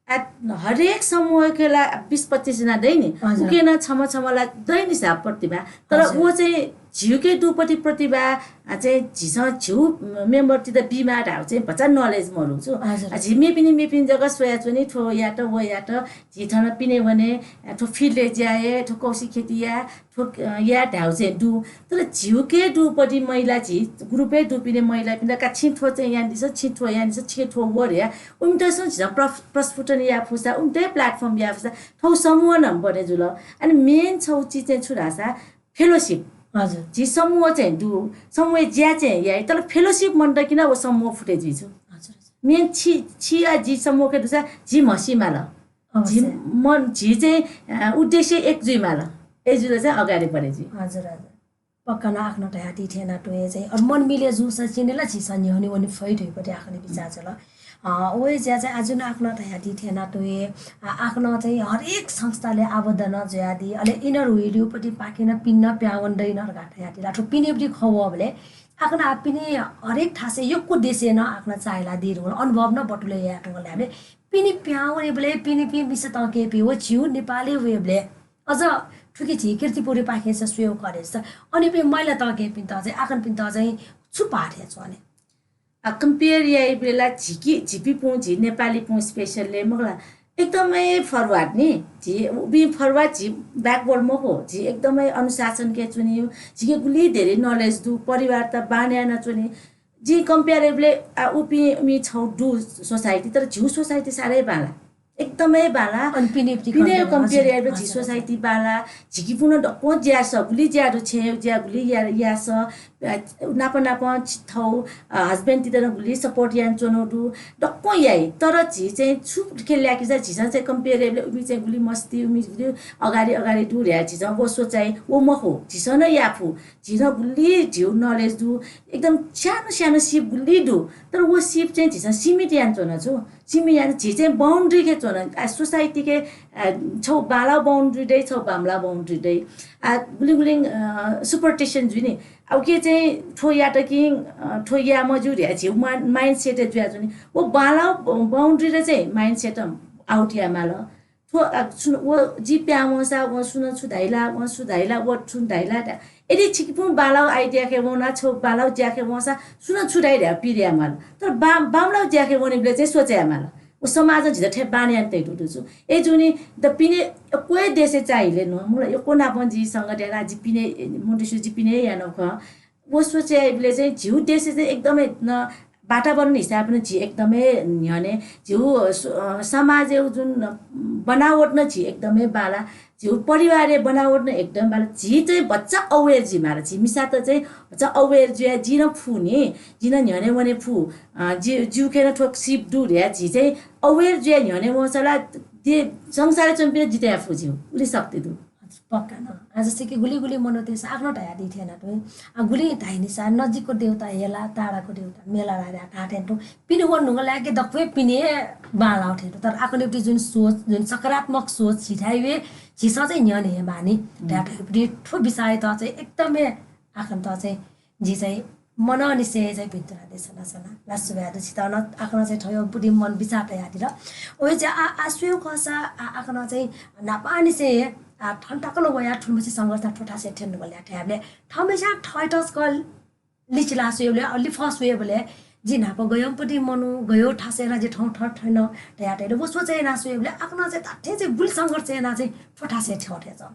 आ, हरेक समूहके ला बिस पच्चिस जना दइ नि, हजुर। उके नं छम्ह छम्ह ला दइ नि सा प्रतिभा, तर हजुर। व चाहिँ झिउके दुपति प्रतिभा, आ, चाहिँ झीसं झिउ member तित बीमाः धाउ चाहिँ भचा knowledge मरु छु। हजुर। आ, झी मेपिनि मेपिनि जक स्वया च्वनी, थ्व यात, व यात, झी थन पिने वने, आ, थ्व field-य् ज्या हे, थ्व कौशी खेती या, थ्व, अ, या धाउ चाहिँ दु। तर झिउके दुपति महिला झी group-य् दुपिने महिलापिन्त का छिं थ्व चाहिँ यानादिसँ, छिं थ्व यानादिसँ, छिं थ्व वरे या। उमित सं झीसं प्रफ-, प्रस्फुटन या फुसा, उमित platform या फुसा, थौ समूह नं बने जुल। अनि main छौ चिज चाहिँ छु धासा fellowship। हजुर। झी समूह चाहिँ दु, समूह ज्या चाहिँ याइ, तर fellowship मन्त किन व समूह फुटे जुइ छु। हजुर, हजुर। Main छि, छि आ झी समूहके दुसा झी म्हसी माल। अवश्य। झी मन, झी चाहिँ, अ, उद्देश्य एक जुइ माल। ए जुल चाहिँ अगाडि बढे जुइ। हजुर, हजुर। पक्का न आखन धयादी थेना तुए चाहिँ, अर मन मिले जुसा चिने ला झीसं न्ह्यःने वने फइ धुइपति आखने बिचाः जुल। अ, ओए ज्या चाहिँ आजु न आखन धयादी थेना तुए, आ, आखन चाहिँ हरेक संस्थाले आबद्ध न जुयादी, अले inner wheel-पति पाखे न पिन न प्यावन दै न धयादी ला, थ्व पिनेपति खवबले, आखन आ पिने हरेक थासे यक्व देशे न आखन चाहेला दी धुंगल, अनुभव न बटुले या धुंगल धाबले, पिने प्यावनेबले, पिने पि मिसा तंके पि व झिउ नेपाली वेबले, अझ थुकी झी कीर्तिपुरी पाखें से स्वयेगु खः रे। अनि पि महिला तंकेपिन्त चाहिँ, आखनपिन्त चाहिँ छु पाठ हे च्वने? आ, compare याइबेला झिकी, झिपिपुं, झी नेपालीपुं specially मखुला, एकदमै forward नि। झी उपिं forward, झी backward मखु। झी एकदमै अनुशासन के च्वनी, झिके गुलि धेरै knowledge दु, परिवार त बान्या न च्वनी। जिं compare याइबले, आ, उपिं, उमि छौ दु society, तर झिउ society साह्रै बांला। एकदमै बांला। अनि पिने पिने compare याइबले झी society बांला। झिकी पुन दक्व ज्या स, गुलि ज्या दु, छेँ ज्या गुलि या, या स, आ, नाप नाप थौ, आ, husband तित न गुलि support यान च्वनो दु, दक्व याइ। तर झी चाहिँ छु खेल ल्याकिसा झीसं चाहिँ compare याइबले उमि चाहिँ गुलि मस्ती, उमि गुलि अगाडि, अगाडि दु रे, झीसं व सोचाइ, व मखु, झीसं न याफु, झीसं गुलि झिउ knowledge दु, एकदम सानो सानो सिप गुलि दु, तर व सिप चाहिँ झीसं सीमित यान च्वन छु। सीमित यान झी चाहिँ boundary के च्वन, आ, society के, आ, छौ बांला boundary दइ, छौ बांमला boundary दइ। आ, गुलिङ गुलिङ, अ, superstition जुइ नि। आ, उके चाहिँ थ्व यात कि, अ, थ्व या मजु रे, झिउ मा-, mindset जुया जुनि। व बांला boundary र चाहिँ mindset out या माल। थ्व, आ, सुन, व जि प्यावंसा, व सुन छु धाइला, व सु धाइला, व सुन धाइला दा। यदि छिकिपुं बांलाउ idea के वना, छौ बांलाउ ज्या के वंसा, सुन छु धाइ दा पिरिया माल। तर बा-, बांमलाउ ज्या के वनेबले चाहिँ सोचे या माल। व समाजं झीत थथे बांलाना तयातःगु दु। अय्‌जूगुलिं द पिने यक्व हे देशय् चाहिँ हिले नं, मुला यक्व नापं जि संगत याना, जि पिने, मोन्टेसोरी जि पिने याना खः। व सोचे याइबलय् चाहिँ झीगु देशय् चाहिँ एकदमै न, वातावरण हिसाबं झी एकदमै न्ह्यःने, झीगु, अ, स-, अ, समाजय् जुन बनावट नं झी एकदमै बांला, झीगु परिवारया बनावट नं एकदम बांला। झी चाहिँ भचा aware जुइमाल, झी मिसात चाहिँ भचा aware जुया, जि नं फु नि, जि नं न्ह्यःने वने फु, अ, जि, जिगु खँय् नं थ्व सीप दु धया झी चाहिँ aware जुया न्ह्यःने वंसा ला दे-, संसारय् च्वंपिं जिते याये फु झीगु, उलि शक्ति दु। हजुर, पक्का नं। आ, जस्तै कि गुलि गुलि मनूतय्‌सं आखनं धयादी थें याना तुं। आ, गुलि धाइनिसा नजिकको देउता हेला, टाढाको देउता मेला धाइ धाइ धाये थें तुं। पिने वने धुंकल ला कि दक्वं पिने बांलाः थें तुं। तर आखनं उति जुन सोच, जुन सकारात्मक सोच झीथाय् वये, झीसं चाहिँ न्ह्यःने हे माःनि। धाये थें उति थ्व विषयत चाहिँ एकदमै आखनत चाहिँ जि चाहिँ मनंनिसें चाहिँ भिन्तुना देछाना च्वना। ला सुभाय् दु छितः नं आखनं चाहिँ थ्व बुद्धि मन बिचाः तयादिल। ओइ चाहिँ आ, आ स्वयेगु खःसा आ, आखनं चाहिँ न्हापांनिसें आ, थन तकं वया थुलिमछि संघर्ष थ्व थासय् थ्यंगु दु ला धायेबलय् थःम्हस्यां थःत सकल लिचिलाः स्वयेबलय्, अ, लिफः स्वयेबलय् जि न्हापा गय् बुद्धिं मनू, गय् थासय् याना जि थौं थन थन तया तयादिल। व सोच याना स्वयेबलय् आखनं चाहिँ धात्थें चाहिँ गुलि संघर्ष याना चाहिँ थ्व थासय् थ्यंगु थें च्वं।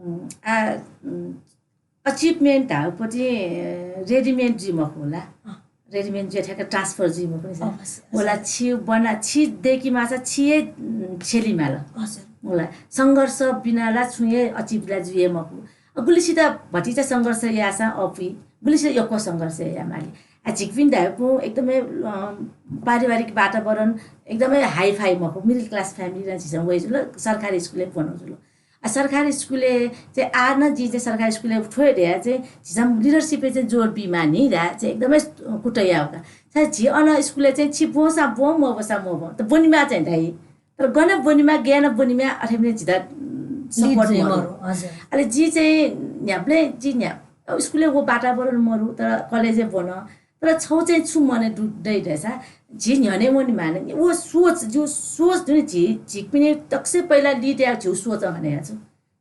उम्, आ, उम्, achievement धाःगु पति, अ, readymade जुइ मखु ला। अँ। Readymade जुया थ्याक्क transfer जुइ मखु नि सा। अवश्य, व ला अवश्य। छि बना, छि दय्‌के माःसा छि हे, उम्, छ्यली माल। हजुर। व ला संघर्ष बिना ला छुं हे achieve ला जुइ हे मखु। अ, गुलिसित भतिचा संघर्ष याःसां अपुइ, गुलिसित यक्व संघर्ष याये माली। आ, झीपिं धायेकुं एकदमै, अ, पारिवारिक वातावरण एकदमै high-fi मखु, middle class family नं झीसं वये जुल, सरकारी स्कुलय् ब्वना जुल। आ, सरकारी स्कुलय् चाहिँ आः नं जिं चाहिँ सरकारी स्कुलय् थ्व हे धया चाहिँ झीसं leadership-य् चाहिँ जोड बी माःनि धया चाहिँ एकदमै कुतः याःगु का। छाय् झी अन स्कुलय् चाहिँ छि ब्वंसा ब्वं, मब्वंसा मब्वं। त ब्वनेमाः चाहिँ धाइ। तर गन ब्वनेमाः, गय् याना ब्वनेमाः, अथे पनि झीत, उम्, lead support जुइ मरु। मरु, हजुर। अले जि चाहिँ न्ह्याबलें, जि न्ह्या-, स्कुलय् व वातावरण मरु, तर कलेजय् ब्वन। तर छगू चाहिँ छु मनय् दु, दइ धाःसा, झी न्ह्यःने वनेमाःनि। व सोच, जिगु सोच दु नि, झी, झीपिनि तकसे पहिला lead याःगु झीगु सोचं हने याःगु छु।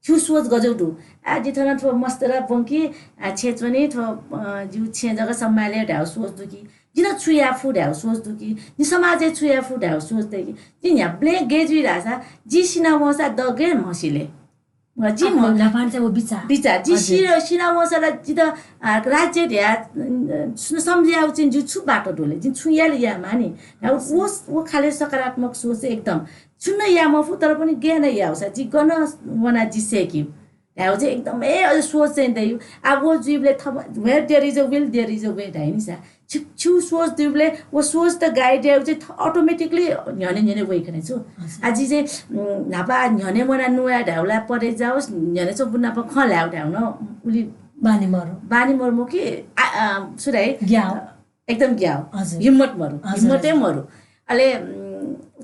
झीगु सोच गज्याउ दु। आ, जि थन थ्व मस्तरा ब्वंकि, आ, छेँ च्वनी, थ्व, अ, जिगु छेँ जक सम्हाले धाःगु सोच दु कि, जि नं छु याये फु धाःगु सोच दु कि, जि समाजय् छु याये फु धाःगु सोच दइ कि, जि न्ह्याबलें गय् जुइ धाःसा, जि सिना वंसा द गय् म्हसिले। जि आखु म-, न्हापां चाहिँ व बिचाः। बिचाः। जि हजुर। सि-, सिना वंसा ला जित, आ, राज्य धया, अ, सम्झे याःगु चाहिँ जिगु छु बाटो दु ले? जिं छु याये ले याये माःनि। हजुर। व, व खाले सकारात्मक सोच एकदम। छुं नं याये मफु, तर पनि गय् याना याःसा जि गन वना जि सय्‌केगु। धायेगु चाहिँ एकदमै अझ सोच चाहिँ दइ। आ, व जुइबलय् थप, where there is a will, there is a way धाइ नि सा। छु, छु सोच दुइबलय् व सोच त guide यायेगु चाहिँ थ-, automatically न्ह्यःने न्ह्यःने वइ खने छु। हजुर। आ, जि चाहिँ, उम्, न्हापा न्ह्यःने वना नुया धायेगु ला परे जाओस्, न्ह्यःने च्वंपिं नाप खँ ल्हायेगु धायेगु नं उलि बानी मरु। बानी मरु मखु कि, आ, आ, छु धाइ? ग्याउ। एकदम ग्याउ। हजुर। हिम्मत मरु। हजुर, हिम्मतै हजुर। मरु। अले, उम्,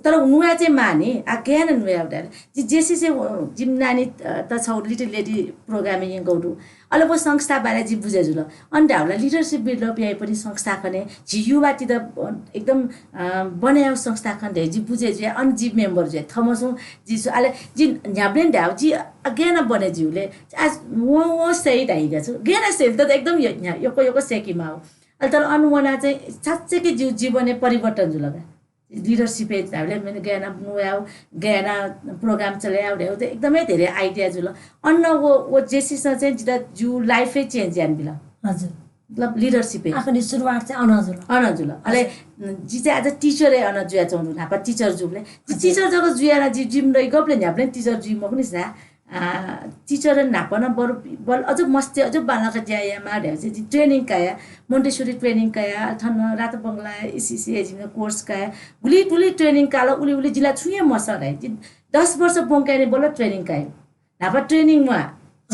तर नुया चाहिँ माःनि, आ, गय् याना नुया धायेगु। जि जेसीसे, अ, जिमि नानी, अ, त छगू Little Lady program-य् यंकूगु दु। अले व संस्था बारे जि बुझे जुल। अन धायेगु ला leadership build up याइपट्टि संस्था खने, झी युवातित, अ, एकदम, अ, बने याउ संस्था खने धइ जि बुझे जुया, अन जि member जुया। थमसुं जि सु-, अले जि न्ह्याबलें धायेगु, जि गय् याना बने ज्यू ले। आ, वं, वं सइ धाइगु छु। गय् याना सइ त एकदम य-, न्ह्या-, यक्व यक्व सय्‌के माउ। अले तर अन वना चाहिँ साँच्चै कि जिगु जीवनय् परिवर्तन जुल का। Leadership-य् धायेबलय् मेन गय् याना नुयाउ, गय् याना program चले याउ धायेगु त एकदमै धेरै idea जुल। अन व, व जेसीसं चाहिँ जितः जिगु life-य् change यानाबिल। हजुर। मतलब leadership-य्। आखुनि सुरुवात चाहिँ अन जुल। अन जुल। अले हजुर। जि चाहिँ आज teacher-य् अन जुयाच्वंगु दु, न्हापा teacher जूबलय्। जि हजुर। Teacher जक जुयाना जि जिमि दइ गबलय् न्ह्याबलें teacher जुइ मखुनि सा। आ, teacher न्हापा नं बरु, बरु अझ मस्त, अझ बांलाक ज्या यायेमाः धायेगु चाहिँ जि training काया, Montessori training काया, थन रातो बंगला, ईसीसी जिमिगु course काया, गुलि गुलि training काल, उलि उलि जिला छुं हे मसः धाइ। जि दस वर्ष ब्वंकानि बल्ल training काइ। न्हापा training म्वाः।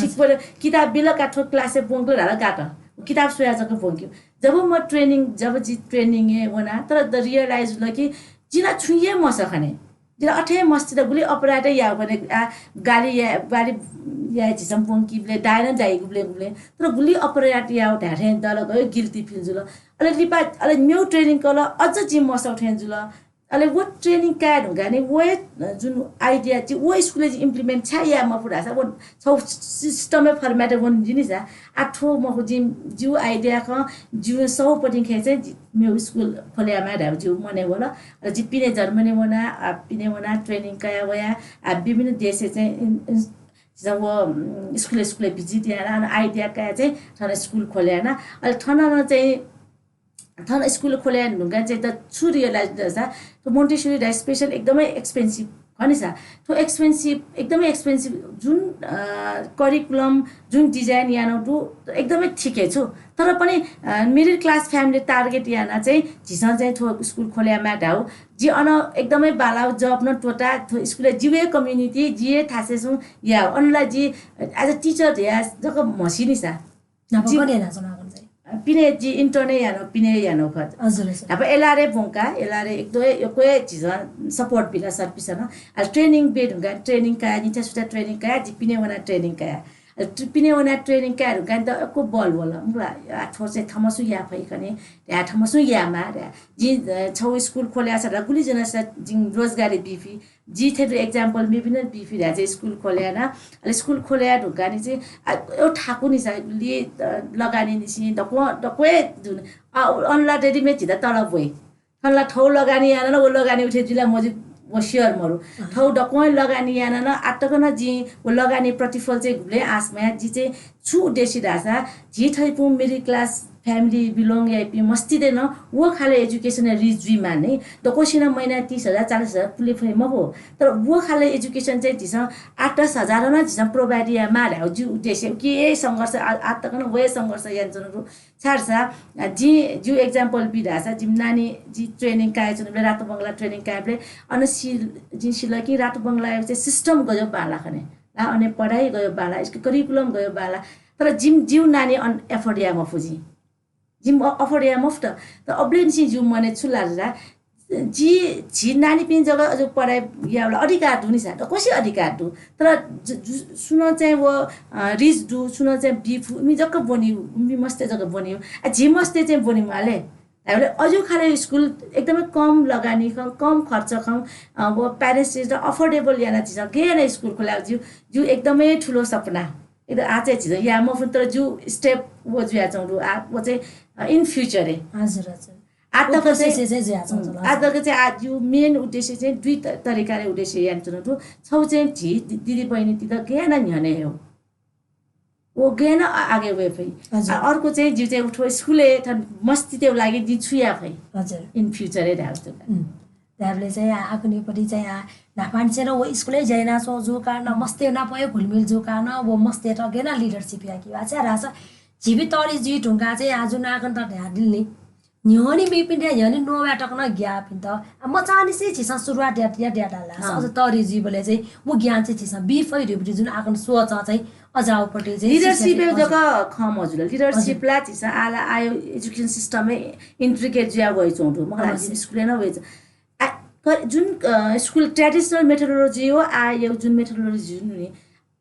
छिकपर किताब बिल का थ्व class-य् ब्वंकल धाल गात। किताब स्वया जक ब्वंक्यु। जब म training, जब जि training-य् वना, तर द realize जुल कि जिला छुं हे मसः खने। जिला अथे मस्तित गुलि अपराध याउ भने, आ, गाली या, गाली या झिसं ब्वंकीबलय्, दायनं दाइगुबलय् गुबलय्, तर गुलि अपराध याउ धाये थें दल गयो, guilty feel जुल। अले लिपा, अले मेउ training कल, अझ जि मसः थें जुल। अले व training काये धुंकाः नि व जुन idea चाहिँ व स्कुलय् चाहिँ implement छाय् याये मफु धाःसा व छौ system format वन जिनि सा आ थ्व मखु जिं जिउ idea खँ जिउ सौपति खँ चाहिँ मेउ स्कुल खोले यामा धाउ जिउ मने वल। अले जि पिने जर्मनी वना आ पिने वना training काया वया आ विभिन्न देशय् चाहिँ व स्कुल स्कुल visit याना अनि idea काया चाहिँ थन स्कुल खोले याना। अले थन चाहिँ थन स्कुल खोले याना धुंकाः चाहिँ त छु realize दसा त मोन्टेसरी दा special एकदमै expensive खनिसा। थ्व expensive एकदमै expensive जुन curriculum जुन design यानो दु एकदमै ठिकै छु। तर पनि middle class family target याना चाहिँ झिसं चाहिँ थ्व स्कुल खोले यामा धाउ जि अन एकदमै बाला job न टोटा थ्व स्कुल जिवे community जिए थासेसु या अनला जि as a teacher या जक म्हसिनिसा। पिने जि intern यानो पिने यानो खत। अब एलारे बोंका एलारे एकदमै यक्वे झिसं support बिला सर पिसन। आ training बे धुंका training काया निचा सुता training काया जि पिने वना training काया। पिने वना training काया धुंका त यक्व बल वल मुला। आ थोर चाहिँ थमसु या फै खने या थमसु या मा या। जि छौ स्कुल खोले यासा गुलि जना जिं रोजगारी बिफी। जि थेतु example मे बिना बिफी धाये चाहिँ स्कुल खोले याना। अले स्कुल खोले या धुंकानि चाहिँ आ, यो ठाकु निसा लि लगानी निसी दक्व दक्वे जुन अनला readymade झिदा तलब वइ। खनला थौ लगानी याना न व लगानी उठे जिला मजि व sure मरु। थौ दक्व लगानी याना न आतक न जि व लगानी प्रतिफल चाहिँ गुले आसमया जि चाहिँ छु उद्देश्य धासा झी थैपु middle class family belong याइपिं मस्तिते न व खाले education या reach जुइ माने। दक्वसिन महिना तीस हजार चालीस हजार पुले फै मखु। तर व खाले education चाहिँ झिसं आठ दस हजार न झिसं provide या मारे हो जि उद्देश्य कि ए संघर्ष आतक न वे संघर्ष यान जन रु छारसा। जि जि example बि धासा जिम नानी जि training काया चुन रातो बंगला training काया बले अन सिल जिन सिल कि रातो बंगला चाहिँ system गयो बाला खने। ला अने पढाइ गयो बाला इसके curriculum गयो बाला। तर जिम जिउ नानी अन afford या मफु जि। जिम afford या मफु त। त अबले निसी जिउ मने छु लाजा। जि झी नानीपिं जग अझ पढाइ यावला अधिकार दु निसा त कोसी अधिकार दु। तर सुन चाहिँ व reach दु सुन चाहिँ बिफु उमि जक बनिउ उमि मस्ते जक बनिउ। आ झी मस्ते चाहिँ बनिउ आले। अजु खाले स्कुल एकदमै कम लगानी खं कम खर्च खं व parents त affordable याना झिसं गेना स्कुल खोला जिउ जिउ एकदमै ठुलो सपना। एकदम आ चाहिँ झिसं या मफुन तर जिउ step व जुया चौरु आ व चाहिँ in future ए। हजुर हजुर। आ तक चाहिँ जुया चौरु। आ तक चाहिँ आ जिउ main उद्देश्य चाहिँ दुई तरिकाले उद्देश्य यान चुन दु। छौ चाहिँ झी दिदी बहिनी तित गेना न्ह्यने हो। ओ गेन आगे वे फै। अर्को चाहिँ जिउ चाहिँ उठो स्कुले थन मस्तिते लागि दि छुया फै। हजुर। In future ए धाउ। त्याबले चाहिँ आकुनिपट्टि चाहिँ आ नाफान चाहिँ र वो स्कुले जाइना सो जो कारण मस्ते ना पय घुलमिल जो कारण वो मस्ते त गेना leadership या कि वा चाहिँ रासा झिबी तरी जी ढुंगा चाहिँ आजु नाकन त ध्या दिल नि। न्ह्यःने मेपिन्त न्ह्यःने नोवा तक न ग्यापिन्त। आ, मचानिसे झीसं सुरुवात या, या, या डाला। अझ तरी जुइबलय् चाहिँ व ज्ञान चाहिँ झीसं बी फै धुइपट्टि जुन आकन सोच चाहिँ अजाउपट्टि चाहिँ leadership जक खम हजुर। Leadership ला झीसं आला आयो education system ए intricate जुया वइ चौधु। मखला स्कुल न वइ। आ, जुन स्कुल traditional methodology हो आ यो जुन methodology जुन नि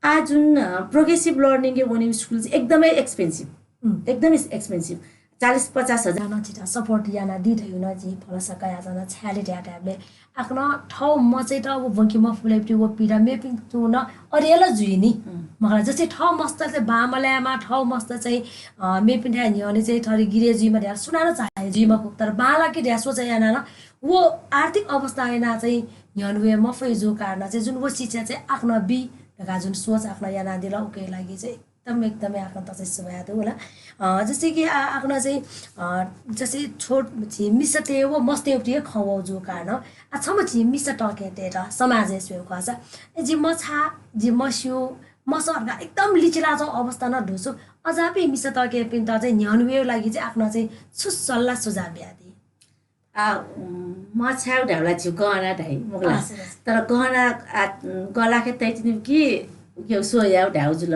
आ जुन progressive learning के वने स्कुल चाहिँ एकदमै expensive। एकदमै expensive। चालीस पचास हजार न चिता support याना दि धयु न जि भरोसा कया जना छ्याले ध्या ध्याबले आकन ठौ म चाहिँ त वो बंकी म फुले पिटी वो पिरा मेपिं तु न अरियल जुइ नि। मखला जस्तै ठौ मस्त चाहिँ बामल्यामा ठौ मस्त चाहिँ मेपिन ध्या न्ह्यःने चाहिँ थरी गिरे जुइमा ध्या सुना न चाहे जुइमा खुक तर बाला के ध्या सोच याना न वो आर्थिक अवस्था याना चाहिँ न्ह्यःने वे मफै जो कारण चाहिँ जुन वो शिक्षा चाहिँ आकन बी धका जुन सोच आकन याना दिल उके लागि चाहिँ एकदम एकदमै आकन त चाहिँ सुभाया दु होला। जस्तै कि आकन चाहिँ जस्तै छोट झी मिसते वो मस्ते उठे खवौ जो कारण आ छम झी मिस टके ते त समाज स्वयं खसा। जि मछा जि मस्यु मसर्गा एकदम लिचिला जो अवस्था न धुसु। अजापि मिस टके पिन्त चाहिँ न्ह्यःने वे लागि चाहिँ आकन चाहिँ छु सल्लाह सुझाव ब्यादी। आ मछ्याउ ढ्याउला झिउ गहना धाइ मुखला। तर गहना गलाखे तैतिनि कि सोया ढ्याउ जुल।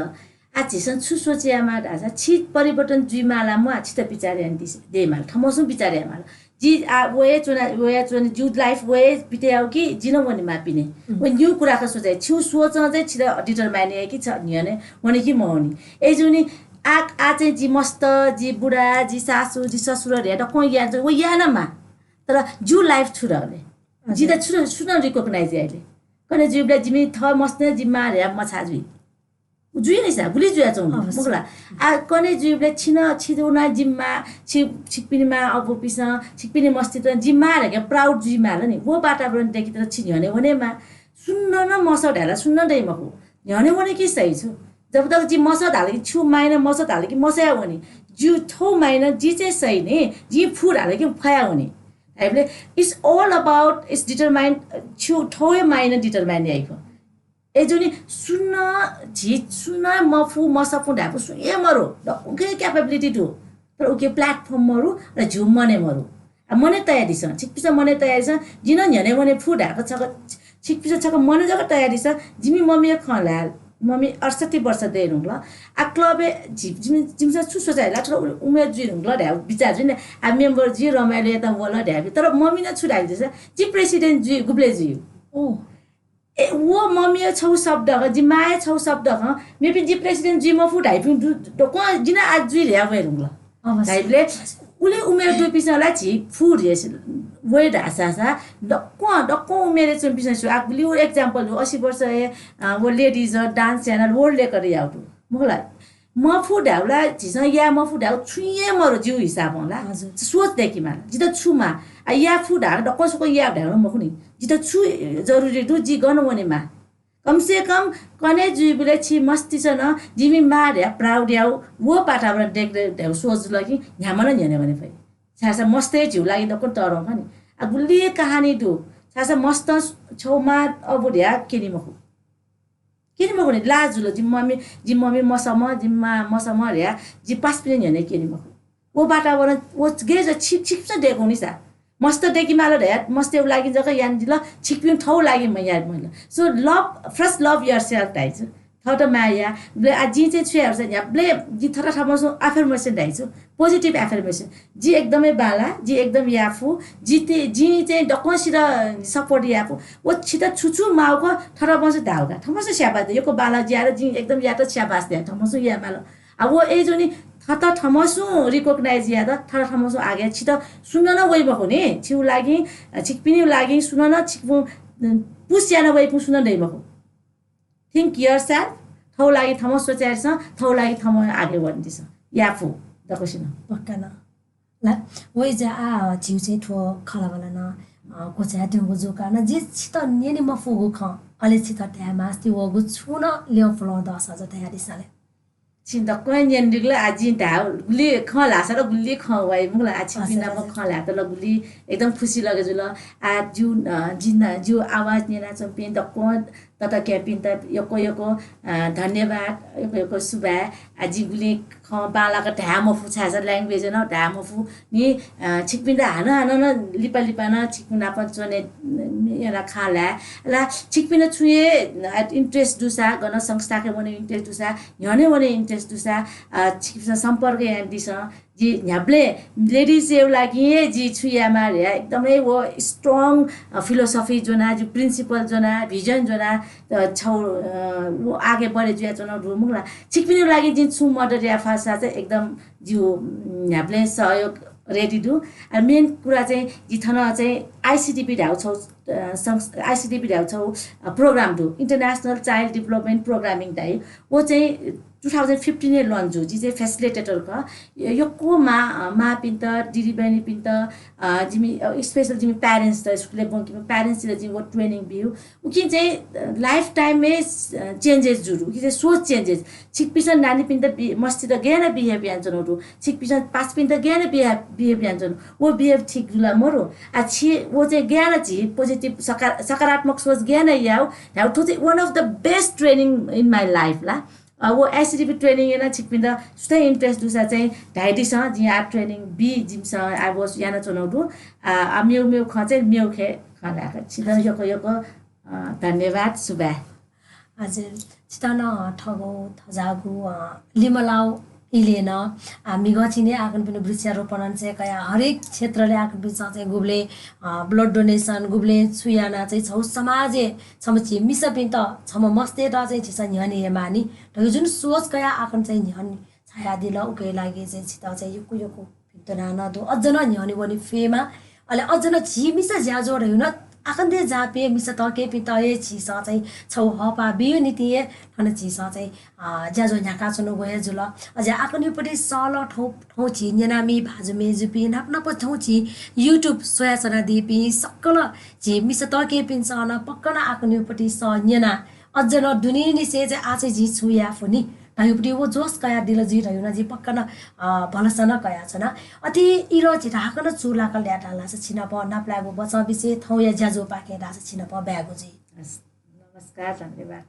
आ झिसं छु सोचियामा धासा छि परिवर्तन जुइमाला मु आ छित विचार यान देमाल थमसु विचार यामाल। जि आ वये चुना वये चुना जिउ life वये बिते याउ कि जिन वने मापिने। व न्यू कुरा ख सोचे छिउ सोच चाहिँ छित determine याइ कि छ न्यने वने कि मवनी। ए जुनी आ आ चाहिँ जि मस्त जि बुढा जि सासु जि ससुर रे त कोन या व याना मा। तर जिउ life छु रहले। जितः छु सुनं recognize याइले। कन्हय् जुइबलय् जिमि थः मस्तिं जिमि मां धया मछाः जुइ। जुइ नि सा, गुलि जुयाच्वंगु, अवश्य। मखु ला? आ, कन्हय् जुइबलय् छिनं, छि उना जिमि मां, छि, छिकपिनि मां अबुपिसं, छिकपिनि मस्तितं जिमि मां धकाः proud जुइमाल नि। व वातावरण देकेत छि न्ह्यःने वनेमाः। सुन्नं नं मसः धायेला सुन्नं दइ मखु। न्ह्यःने वने कि सही छु। जब तक जि मसः धाल कि छु माइनं मसः धाल कि मसया वनी। जि थौ माइनं जि चाहिँ सही नि, जि फु धाल कि फया वनी। धाइबलय् it's all about, it's determined, छु थौए माइनं determine याइखु। ए जुनि सुन्नं झी सुन्नं मफु मसःपु धायेपु सुं हे मरु, दक्वके capability दु। तर उके platform मरु, र झ्यू मने मरु। आ, मने तयादिसँ, छिकपिसं मने तयादिसँ, जिं नं न्ह्यःने वने फु धायेक छक, छिकपिसं छक मने जक तयादिसँ, जिमि ममिया खँ ल्हाये, ममि अठसट्ठी वर्ष दये धुंकल। आ, club ए जि-, जिमि-, जिमिसं छु सोचे ला, थोडा उ-, उमेर जुइ धुंकल धाये बिचार जुइ नि, आ, member जुइ रमाइलो यात वल धाये, तर ममिनं छु धाइदिसँ, जि president जुइ, गुबले जुइ। ओ। ए, व ममिया छौ शब्द ख, जि माया छौ शब्द ख, मेपिं जि president जुइ मफु धाइपिं दु, दक्वं जिं आज जुइ ल्या वये धुंकल। अवश्य। धाइबलय् उलि उमेर दुपिसं ला झी फु रे वये धाःसा सा, दक्वं, दक्वं उमेर च्वंपिसं छु, आ, गुलि उ example दु, असी वर्ष ए, अ, व ladies dance channel world record याउ दु। मखु ला, मफु धाउ ला, झीसं या मफु धाउ छुं हे मरु जिउ हिसाबं ला। हजुर। सोच देकिमाल, जितः छु माः, आ, या फु धाउ दक्वं सुकं या धाउ मखु नि। जितः छु जरुरी दु, जि गन वने माः। कम से कम कन्हय् जुइबलय् छि मस्तिसं नं जिमि मां धया proud याउ, व वातावरण देकले धाउ सोच जुल कि न्ह्याम्हं नं न्ह्यःने वने फइ। छाय्‌सा मस्तय् झ्यू लागि दक्वं तःधं खनि। आ, गुलि कहानी दु। छाय्‌सा मस्तं छौ मां अबु धया क्यनी मखु। क्यनी मखु नि, लाज जुल। जि ममि, जि ममि मसःम्ह, जि मां मसःम्ह धया, जि पासापिं न्ह्यःने क्यनी मखु। व वातावरण, व गय् ज छिक, छिकपिसं देकु नि सा। मस्त देकिमाल धया, मस्तय् लागि जक यानादिल, छिकपिं थौ लागि मयाः मल। So love, first love yourself धाइछु। थःत माया या। बले आ, जिं चाहिँ छु याःसा न्ह्याबले जि थःत थःम्हं सुं affirmation धाइछु। Positive affirmation। जि एकदमै बांला, जि एकदम याफु, जि ते, जिं चाहिँ दक्वंसित support याफु। व छित छु छु माउक थःम्हं सुं धाउका। थःम्हं सुं स्याबास दे। यक्व बांला ज्यार जिं एकदम यात स्याबास दे। थःम्हं सुं यामाल। आ, व ए जुनि थःत थःम्हं सुं recognize यात, थःत थःम्हं सुं आगे छित सुन्नं नं वइ मखु नि। छिउ लागि, छिकपिनिउ लागि सुन्नं नं छिकपिं, अ, push याना वइपिं सुन्नं दइ मखु। Think yourself, थौ लागि थःम्हं सोचाय् दिसँ, थौ लागि थःम्हं आगे वने दिसँ। याफु, दक्वसिनं। पक्का नं। ला, वइ जा आ, झिउ चाहिँ थ्व खँल्हाबल्हा नं, अ, क्वचाय् द्यंगु जूका नं, जि छित न्यने मफुगु खँ, अले छित धाये मास्ति वःगु छुं नं ल्यं पुलं दःसा जा धयादिसँ ले। छिं दक्वं न्यने दुगु ला, आ, जिं धाये गुलि खँ ल्हाःसा ला गुलि खँ वाइ मखु ला, आ, छिकपिं नाप खँ ल्हायेत ला गुलि एकदम खुसी लगे जुल। आ, जिउ, अ, जिं, जिउ आवाज न्यनाच्वंपिं दक्वं तताकेहेँपिन्त यक्व यक्व, अ, धन्यवाद, यक्व यक्व सुभाय्। आ, जिं गुलि खँ बांलाक धाये मफु छाय्‌सा language नं धाये मफु नि, अ, छिकपिन्त हानं हानं नं लिपा लिपा नं छिकपिं नाप च्वने, अ, याना खँ ल्हाये। ला छिकपिन्त छुं हे, अ, interest दुसा, गन संस्थाके वने interest दुसा, न्ह्यःने वने interest दुसा, अ, छिकपिन्सं सम्पर्क यानादिसँ। जि न्ह्याबलें ladies-या लागि हे जि छु यायेमाः धया एकदमै व strong, अ, philosophy ज्वना, जि principle ज्वना, vision ज्वना, अ, छौ, अ, व आगे बढे जुयाच्वना दु मखु ला। छिकपिनिगु लागि जिं छुं मदत याये फसा चाहिँ एकदम जिउ, उम्, न्ह्याबलें सहयोग ready दु। अ, main कुरा चाहिँ जि थन चाहिँ ICDP धाउ छौ, अ, संस-, ICDP धाउ छौ, अ, program दु, International Child Development Programming धाइ। व चाहिँ two thousand fifteen-य् launch जू, जि चाहिँ facilitator खः। य-, यक्व मां, अ, मांपिन्त, दिदीबहिनीपिन्त, अ, जिमि, अ, special जिमि parents त, स्कुलय् ब्वंकीम्ह parents-त जिं व training बिउ। उकिं चाहिँ, अ, lifetime-य्, अ, changes जुल। उकिं चाहिँ सोच changes। छिकपिसं नानीपिन्त बि-, मस्तित गय् याना behave यानाच्वनागु दु। छिकपिसं पासापिन्त गय् याना behave, behave यानाच्वनागु दु। व behave ठीक जुल ला मरु। आ छि, व चाहिँ गय् याना झी positive सका-, सकारात्मक सोच गय् याना याउ। न्ह्याउ थ्व चाहिँ one of the best training in my life ला। अ, व ICDP training याना छिकपिन्त सुथय् interest दुसा चाहिँ धाइदिसँ, जिं आ training बी जिमिसं आ व यानाच्वनागु दु। आ, आ, मेउ मेउ खँ चाहिँ मेउ खँय् खँ ल्हायेका। छित यक्व यक्व, अ, धन्यवाद, सुभाय्। हजुर, छित नं थःगु थज्याःगु, अ, लिमलाउ इलय् नं, आ, म्हिगः चिने आकनपिनि वृक्षारोपण चाहिँ कया हरेक क्षेत्रले आकनपिन्सं चाहिँ गुबलें, अ, blood donation, गुबलें छु याना चाहिँ छौ समाजय् छम्ह झी मिसापिन्त, छम्ह मस्तय्त चाहिँ झीसं न्ह्यःने हे मानि धइगु जुन सोच कया आकन चाहिँ न्ह्यःने छायादिल, उके लागि चाहिँ छित चाहिँ यक्व यक्व भिंतुना नं दु। अझ नं न्ह्यःने वने फयेमा, अले अझ नं झी मिसा ज्याझ्वः धइगु नं आखन्ते जाःपिं मिसा तःकेपिन्त हे झीसं चाहिँ छौ हःपाः बियु नितिं हे थन झीसं चाहिँ, अ, ज्याझ्वः न्ह्याकाच्वनागु हे जुल। अझ आखन्युपति सः ला थौं, थौं झी न्यनामि भाजु मेजुपिं नाप नाप थौं झी YouTube स्वयाच्वनादीपिं सकल झी मिसा तःकेपिन्सं नं पक्का नं आखन्युपति सः न्यना अझ नं दुनेंनिसें चाहिँ आः चाहिँ जिं छु याये फु नि धयुपति व जोस कयादिल जुइ धयु नं जिं पक्का नं, अ, भलसा नं कयाच्वना। अथे इलय् झीत हाकनं चूलाक ल्यायेत धाःसा छिनाप नापलायेगु बचं बिसें थौंया ज्याझ्वःपाखें धाःसा छिनाप ब्यागु जुइ। हस्, नमस्कार, धन्यवाद।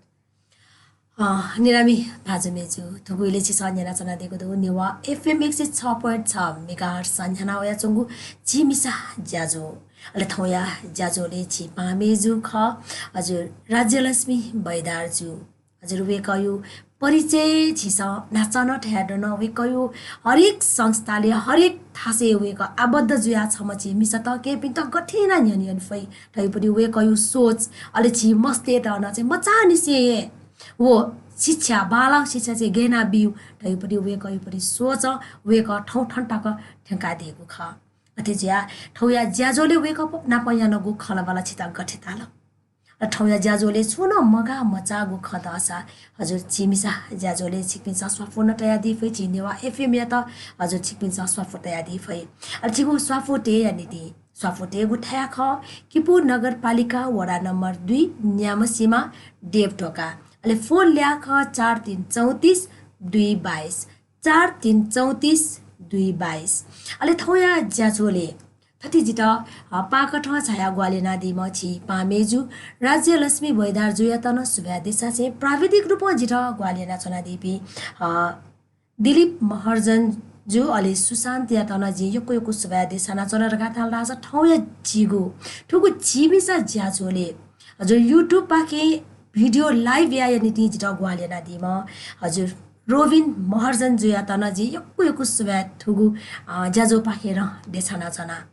अ, न्यनामि भाजु मेजु, थुगु इलय् छिसं न्यनाच्वनादीगु दु नेवाः FM एक सय छ point छ megahertz न्ह्याना वयाच्वंगु झी मिसा ज्याझ्वः। अले थौंया ज्याझ्वलय् झी पाहां मेजु खः, हजुर, राज्यलक्ष्मी बैदारजु। हजुर, वय्कःयु परिचय झीसं न्हाचः नं धयादन। वय्कःयु हरेक संस्थालय्, हरेक थासय् वय्कः आबद्ध जुयाः छम्ह झी मिसा तःकेपिन्त गथे यानाः न्ह्यःने यने फइ धयुपति वय्कःयु सोच, अले झी मस्तय्त नं चाहिँ मचांनिसें हे व शिक्षा, बांलाःगु शिक्षा चाहिँ गय् यानाबिउ धयुपति वय्कःयुपति सोचं वय्कः थौं थन तक थ्यंकादीगु खः। अथे जुयाः थौंया ज्याझ्वलय् वय्कः नाप यानागु खँल्हाबल्हा छित गथे ताल? अले थौंया ज्याझ्वलय् छुं नं मगाः मचाःगु खँ दःसा हजुर झी मिसा ज्याझ्वलय् छिकपिन्सं स्वापू नं तयादी फइ, झी नेवाः FM यात हजुर छिकपिन्सं स्वापू तयादी फइ। अले झीगु स्वापू तयेया निंतिं स्वापू तयेगु थाय् खः किपू नगरपालिका वडा नम्बर दुई न्याम्हसिमा देवढोका। अले फोन ल्याः खः चार तीन चौंतिस दुई बाइस, चार तीन चौंतिस दुई बाइस। अले थौंया ज्याझ्वलय् थथे जितः, अ, पाकथं झायाः ग्वाहालि यानादीम्ह झी पाहां मेजु राज्यलक्ष्मी बैदारजुयात नं सुभाय् देछासें प्राविधिक रूपं जितः ग्वाहालि यानाच्वनादीपिं, अ, दिलीप महर्जनजु अले सुशान्तयात नं जिं यक्व यक्व सुभाय् देछानाच्वना धकाः धाल धाःसा थौंया झीगु थुगु झी मिसा ज्याझ्वलय् हजुर YouTube पाखें video live यायेया निंतिं जितः ग्वाहालि यानादीम्ह हजुर रोबिन महर्जनजुयात नं जिं यक्व यक्व सुभाय् थुगु, अ, ज्याझ्वःपाखें नं देछानाच्वना।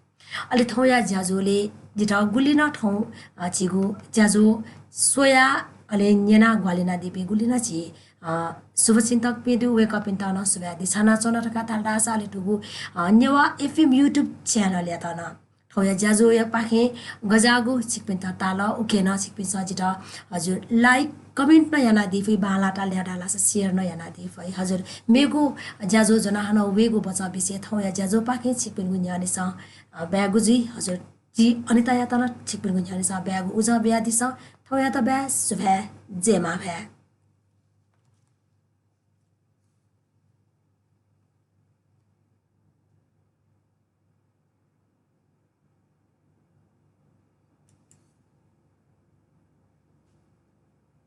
अले थौंया ज्याझ्वलय् जितः गुलि नं थौं, अ, झीगु ज्याझ्वः स्वयाः अले न्यनाः ग्वाहालि यानादीपिं गुलि नं झी, अ, शुभचिन्तकपिं दु, वय्कःपिन्त नं सुभाय् देछानाच्वना धकाः धाल धाःसा अले थुगु, अ, नेवाः FM YouTube channel यात नं थौंया ज्याझ्वःया पाखें गज्याःगु छिकपिन्त ताल, उके नं छिकपिन्सं जितः हजुर like, comment नं यानादी फइ, बांलाःगु ताल धाःसा share नं यानादी फइ। हजुर, मेगु ज्याझ्वः ज्वनाः हानं वयेगु बचं बिसें थौंया ज्याझ्वःपाखें छिकपिनिगु न्ह्यःनेसं, अ, ब्यागु जुइ। हजुर, जि अनितायात नं छिकपिनिगु न्ह्यःनेसं ब्यागु उजं बियादिसँ। थौंयात बाय्, सुभाय्, जय मांभाय्।